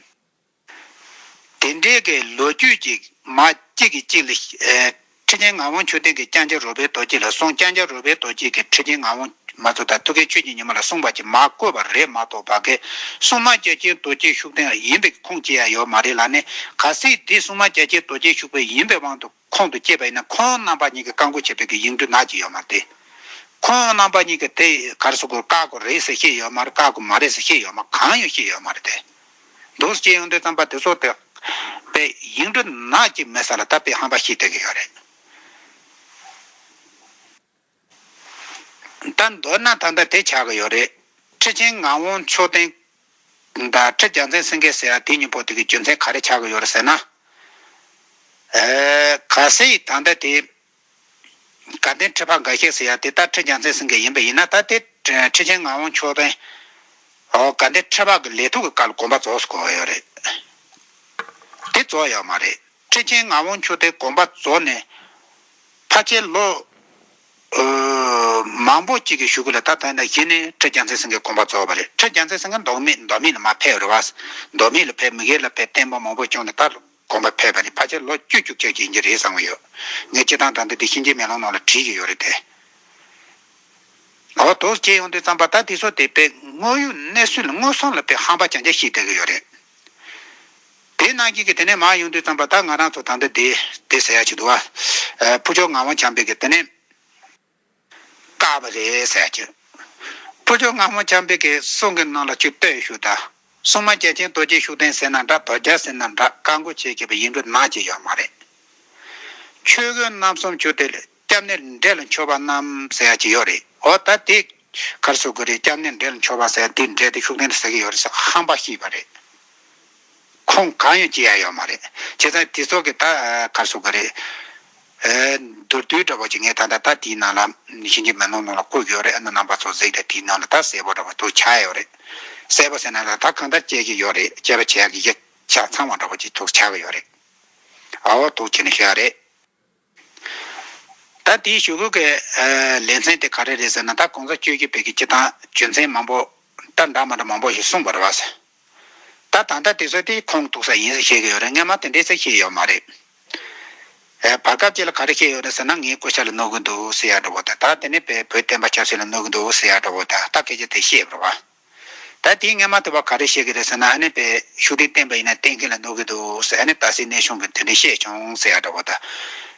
ཀས། དེ་འདྲའི་གི་ལོ་རྒྱུས་ཅིག་མ་གཅིག་གིས་གཅིག་ལ་ཨེ། ཁྲི་ཆེན་ངག་དབང་ཆོས་ལྡན་གྱིས་ལྕང་སྐྱ་རོལ་པའི་རྡོ་རྗེ་ལ་གསུངས། ལྕང་སྐྱ་རོལ་པའི་རྡོ་རྗེ་གིས་ཁྲི་ཆེན་ངག་དབང་མ་ཚོ་དང་ཐུའུ་བཀྭན་ཆོས་ཀྱི་ཉི་མ་ལ་གསུངས་པ་ཅིག་མ་བཀོད་པ་རེད་མ་གཏོགས་པ་གི་སྲུང་མ་རྒྱལ་ཆེན་རྡོ་རྗེ་ཤུགས་ལྡན་ཡིན་པའི་ཁུངས་སྐྱེལ་ཡ་ཡོད་མ་རེད་ལ་ནི། གལ་སྲིད་འདི་སྲུང་མ་རྒྱལ་ཆེན་རྡོ་རྗེ་ཤུགས་ལྡན་ཡིན་པའི་དབང་དུ་ཁོང་དུ་སྐྱེས་པ་ཡིན་ན་ཁོང་རྣམ་པ་གཉིས་ཀྱིས་བཀའ་བསྒོ་བྱས་པའི་གི་ཡིག་འབྲུ་ནག་ཅིག་ཡོད་མ་རེད་དེ། ཁོང་རྣམ་པ་གཉིས་ཀྱིས་དེ་ག་རེ་ཟེར་དགོས། བཀའ་བསྒོ་རེད་ཟེར་བཤད་ཡོད་མ་རེད། བཀའ་བསྒོ་མ་རེད་ཟེར་བཤད་ཡོད་མ་རེད། གང་ཡང་བཤད་ཡོད་མ་རེད་དེ། འདུག་སེ་བྱས་ཡོང་དུས་ཙམ་པ་དེ་ཚོ་དེ་དཔེ་ཡིག་འབྲུ་ནག་ཅིག་མེད་ས་ལ་ད་དཔེ་ཧམ་པ་བཤད་བསྡད་ཀྱི་ཡོད་རེད། ད་མདོར་ན་ད་ལྟ་དེ་ཆགས་ཀྱི་ཡོད་རེད། ཁྲི་ཆེན་ངག་དབང་མཆོག་ལྡན་དང་ཁྲི་རྒྱལ་མཚན་སེང་གེ་ཟེར་ཡ་དེ་གཉིས་པོ་དེ་གི་རྒྱུ་མཚན་ག་རེ་ཆགས་ཀྱི་ཡོད་རེད་ཟེར་ན། ཨེ། གལ་སྲིད་ད་ལྟ་དེ་དགའ་ལྡན་ཁྲི་ཕག་འགའ་ཤས་ཟེར་ཡ་དེ་ད་ཁྲི་རྒྱལ་མཚན་སེང་གེ་ཡིན་པ་ཡིན་ན། ད་དེ་ཁྲི་ཆེན་ངག་དབང་མཆོག་ལྡན། ཨོ། དགའ་ལྡན་ཁྲི་ཕག་གི་ལས་ཐོག་གི་སྐབས་ལ་དགོངས་པ་རྫོགས་སུ་གོ་བ་ཡོད་རེད། དེ་རྫོགས་ཡོད་མ་རེད། ཁྲི་ཆེན་ངག་དབང་མཆོག་ལྡན་དགོངས་པ་རྫོགས་ནས་ཕལ་ཆེར་ལོ་ཨོ། མང་པོ་གཅིག་གི་གཞུག་གུ་ལ་ད་ད་ནས་གཞི་ནས་ཁྲི་རྒྱལ་མཚན་སེང་གེ་དགོངས་པ་རྫོགས་པ་རེད། ཁྲི་རྒྱལ་མཚན་སེང་གེ་མདོ་སྨད་མདོ་སྨད་ལ་མར་ཕེབས་རེད་བ། མདོ་སྨད་ལ་ཕེབས། མི་སྒེར་ལ་ཕེབས། བསྟན་པ་མང་པོ་བསྐྱངས་ནས་ད་དགོངས་པ་ཕེབས་པ་རེད། ཕལ་ཆེར་ལོ་བཅུ་བཅུ་གཅིག་ཅིག་ཡིན་གྱི་རེད་བསམ་གྱི་ཡོད། ངས་སྤྱིར་བཏང་ད་ལྟ་འདི་གཤིན་རྗེའི་མེ་ལོང་ནང་ལ་བྲིས་ཀྱི་ཡོད་རེད་དེ། འོ། དོགས་བྱས་ཡོང་དུས་ཙམ་པ་ད་དེ་ཚོ་དེ་དཔེ་དངོས་ཡོད་གནས་ཚུལ་ལ་མངོན་སུམ་ལ་དཔེ་ཧམ་པ་རྐྱང་རྐྱང་བཤད་བསྡད་ཀྱི་ཡོད་རེད། དེ་ནང་བཞིན་གྱི་དེ་ནས་མར་ཡོང་དུས་ཙམ་པ་ད་ང་རང་ཚོ་ད་ལྟ་དེ་དེ་ཟེར་ཡ་ཅིག་འདུག་བ། ཨ། ཕུར་ལྕོག་ངག་དབང་བྱམས་པའི་གི་དེ་ནས་བཀག་པ་རེད་ཟེར་ཡ་ཅིག། ཕུར་ལྕོག་ངག་དབང་བྱམས་པའི་གི་གསུང་གི་ནང་ལ་ཅིག་ལྟོས་ཞུ་ད། སྲུང་མ་རྒྱལ་ཆེན་རྡོ་རྗེ་ཤུགས་ལྡན་ཟེར་ན་འདྲ། རྡོ་རྒྱལ་ཟེར་ན་འདྲ། བཀའ་བསྒོ་བྱེད་མཁས་པའི་ཡིག་འབྲུ་ནག་ཅིག་ཡོད་མ་རེད། ཆོས་གོས་རྣམ་གསུམ་གྱུར་ཏེ། སྐྱབས་གནས་འབྲས་ལ་མཆོད་པ་རྣམས་ཟེར་ཡ་ཅིག་ཡོད་རེད། འོ། ད་དེ་ག་རེ་ཟེར་དགོས་རེད། སྐྱབས་གནས་འབྲས་ལ་མཆོད་པ་ཟེར་ཡ་དེ་འབྲས་དེ་ཤུགས་ལྡན་ལ་ཟེར་གྱི་ཡོད་རེད་ཟེར་ཧམ་པ་བཤད་པ་རེད། ཁུངས་གང་ཡང་བྱེད་ཡ་ཡོད་མ་རེད། བྱས་ཙང་དེ་ཚོ་གི་ད་ག་རེ་ཟེར་དགོས་རེད། ཨེ། མདོར་བསྡུས་འདྲ་པོ་ཅིག་ངས་ད་ལྟ་ད་དེའི་ནང་ལ་གཤིན་རྗེ་མེ་ལོང་ནང་ལ་བཀོད་ཀྱི་ཡོད་རེད། ཨ་ནི་རྣམ་པ་ཚོ་གཟིགས་དང་། དེའི་ནང་ལ་ད་གསལ་པོ་འདྲ་པོ་ཐུགས་ཆགས་ཡོད་རེད། གསལ་པོ་ཟེར་ན་ལ་ད་གང་ལྟར་དཔྱད་ཀྱི་ཡོད་རེད། དཔྱད་པ་བྱེད་ཡག་གི་གཞི་ཆ་ཚང་བ་འདྲ་པོ་ཅིག་ཐུགས་ཆགས་ཀྱི་ཡོད་རེད། ཨའོ། ཐུགས་རྗེ་ཆེ་ཞུ་ཡ་རེད། ད་དེའི་གཞུག་གུ་གི་ཨ་ལེ་ཚན་དེ་ག་རེ་རེད་ཟེར་ན། ད་གོང་ས་བཅུ་བཞི་པའི་གི་སྤྱིར་བཏང་རྒྱུ་མཚན་མང་པོ་ད་འདྲ་མ་འདྲ་མང་པོ་ཞིག་གསུངས་པ་རེད་བ། ད་ད་ལྟ་དེ་ཚོ་དེ་ཁུངས་གཏུགས་ས་ཡིན་ཟེར་བཤད་ཀྱི་ཡོད་རེད། སྔན་མ་དེ་འདྲས་ཟེར་བཤད་ཡོད་མ་རེད། ཨེ། བར་སྐབས་ཅིག་ལ་ག་རེ་བཤད་ཡོད་རེད་ཟེར་ན། ངའི་སྐུ་ཤ་ལ་གནོད་ཀྱི་འདུག་ཟེར་ཡ་འདྲ་པོ་དང་། ད་དེ་ནས་བོད་བོད་བསྟན་པ་ཆབ་སྲིད་ལ་གནོད་ཀྱི་འདུག་ཟེར་ཡ་འདྲ་པོ་དང་། ད་སྐད་ཆ་དེ་བཤད་པ་རེད་བ། ད་དེའི་སྔན་མ་དེ་བ་ག་རེ་བཤད་ཀྱི་རེད་ཟེར་ན། ཨ་ནི་བོད་ཤུགས་ལྡན་བསྟན་པ་ཡིན་ན་བསྟེན་མཁན་ལ་གནོད་ཀྱི་འདུག་ཟེར། ཨ་ནི་ད་སྲིད་གནས་གཞུང་གིས་དེ་འདྲས་བཤད་བྱུང་ཟེར་ཡ་འདྲ་པོ་དང་།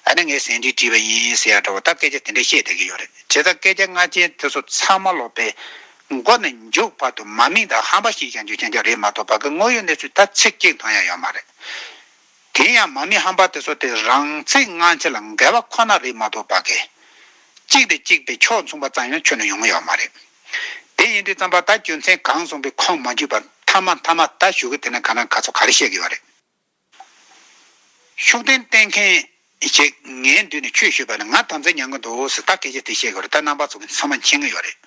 ཨ་ནི་ངས་ཟིན་བྲིས་བྲིས་པ་ཡིན་ཟེར་ཡ་འདྲ་པོ། ད་སྐད་ཆ་དེ་འདྲས་བཤད་བསྡད་ཀྱི་ཡོད་རེད། བྱས་ཙང་སྐད་ཆ་སྔ་ཆེན་དེ་ཚོ་ཚང་མ་ལོག་པའི་མགོ་ནས་མཇུག་བར་དུ་མ་མིག་དང་ཧམ་པ་བཤད་རྐྱང་རྐྱང་རྐྱང་རྐྱང་རེད་མ་གཏོགས། ཕ་གི་དངོས་ཡོད་གནས་ཚུལ་ད་ཚིག་གཅིག་མཐོང་ཡ་ཡོད་མ་རེད། དེ་ཡང་མ་མིག་ཧམ་པ་དེ་ཚོ་དེ་རང་ཚིག་སྔ་ཕྱི་ལ་འགལ་བ་ཁོ་ན་རེད་མ་གཏོགས། ཕ་གི་གཅིག་དང་གཅིག་དེ་ཕྱོགས་མཚུངས་པ་ཙམ་ཡང་ཁྱོན་ནས་ཡོང་གི་ཡོད་མ་རེད། དེ་ཡིན་དུས་ཙམ་པ་ད་རྒྱུ་མཚན་གང་གསུངས་པའི་ཁུངས་མ་འཁྱོལ་བ་མཐའ་མ་མཐའ་མ་ད་གཞུག་གུ་དེ་ནས་ག་ན་ག་ཚོད་ག་རེ་བཤད་ཀྱི་ཡོད་རེད། ཤུགས་ལྡན་བསྟེན་མཁན་ཞིག་ངའི་མདུན་ནས་ཆོས་ཞུས་པ་ན་ང་དམ་བཙན་མྱོང་གི་འདུག་ཟེར། ད་སྐད་ཆ་དེ་བཤད་ཀྱི་ཡོད་རེད། ད་རྣམ་པ་ཚོ་གི་ཚང་མ་མཁྱེན་གྱི་ཡོད་རེད།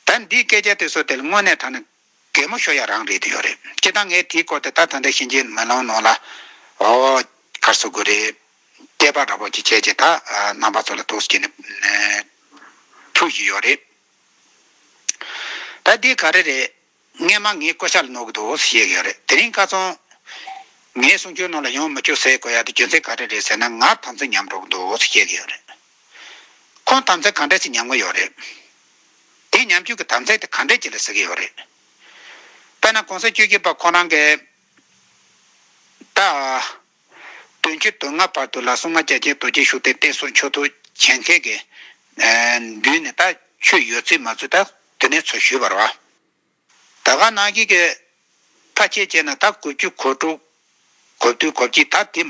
ད་འདིའི་སྐད་ཆ་དེ་ཚོ་དེ་ལ་དངོས་གནས་དྲང་གནས་གད་མོ་ཤོར་ཡ་རང་རེད་དེ་ཡོད་རེད། སྤྱིར་བཏང་ངས་དེའི་སྐོར་དེ་ད་ད་ལྟ་གཤིན་རྗེའི་མེ་ལོང་ནང་ལ། ཨོ། ག་རེ་ཟེར་དགོས་རེད། དཔྱད་པ་འདྲ་པོ་ཅིག་བྱས་རྗེས་ད་རྣམ་པ་ཚོ་ལ་ཐུགས་རྗེ་ཆེ་ནས་ཕུལ་གྱི་ཡོད་རེད། ད་འདི་ག་རེ་རེད། སྔན་མ་ངའི་སྐུ་ཤ་ལ་གནོད་ཀྱི་འདུག་ཟེར་བཤད་ཀྱི་ཡོད་རེད། དེ་རིང་ཁ་སང་ངའི་གསུང་ཆོས་ནང་ལ་ཡོང་མི་བཅུག་ཟེར་དགོས་ཡ་དེ་རྒྱུ་མཚན་ག་རེ་རེད་ཟེར་ན། ང་དམ་བཙན་ཉམས་འགྲོ་གི་འདུག་ཟེར་བཤད་ཀྱི་ཡོད་རེད། ཁོང་དམ་བཙན་ག་འདྲ་ཞིག་ཉམས་ཀྱི་ཡོད་རེད། དེ་ཉམས་རྒྱུ་གི་དམ་བཙན་དེ་ག་འདྲ་ཅིག་ལ་ཟེར་གྱི་ཡོད་རེད། དཔེར་ན་གོང་ས་བཅུ་བཞི་པ་ཁོ་རང་གིས་ད་བདུན་ཅུ་དོན་ལྔ་བར་དུ་ལ་སྲུང་མ་རྒྱལ་ཆེན་རྡོ་རྗེ་ཤུགས་ལྡན་བསྟེན་གསོལ་མཆོད་གཏོར་བྱེད་མཁན་གྱི་ཨ་མདུན་ནས་ད་ཆོས་ཡོད་ཚུལ་མ་ཚུལ་ད་དེ་ནས་ཚུར་ཞུས་པ་རེད་བ། ད་ག་ནང་བཞིན་གྱི་ཕལ་ཆེར་བྱས་ན་ད་དགུ་བཅུ་གོ་དྲུག་གོ་བདུན་གོ་བརྒྱད་ད་དེ།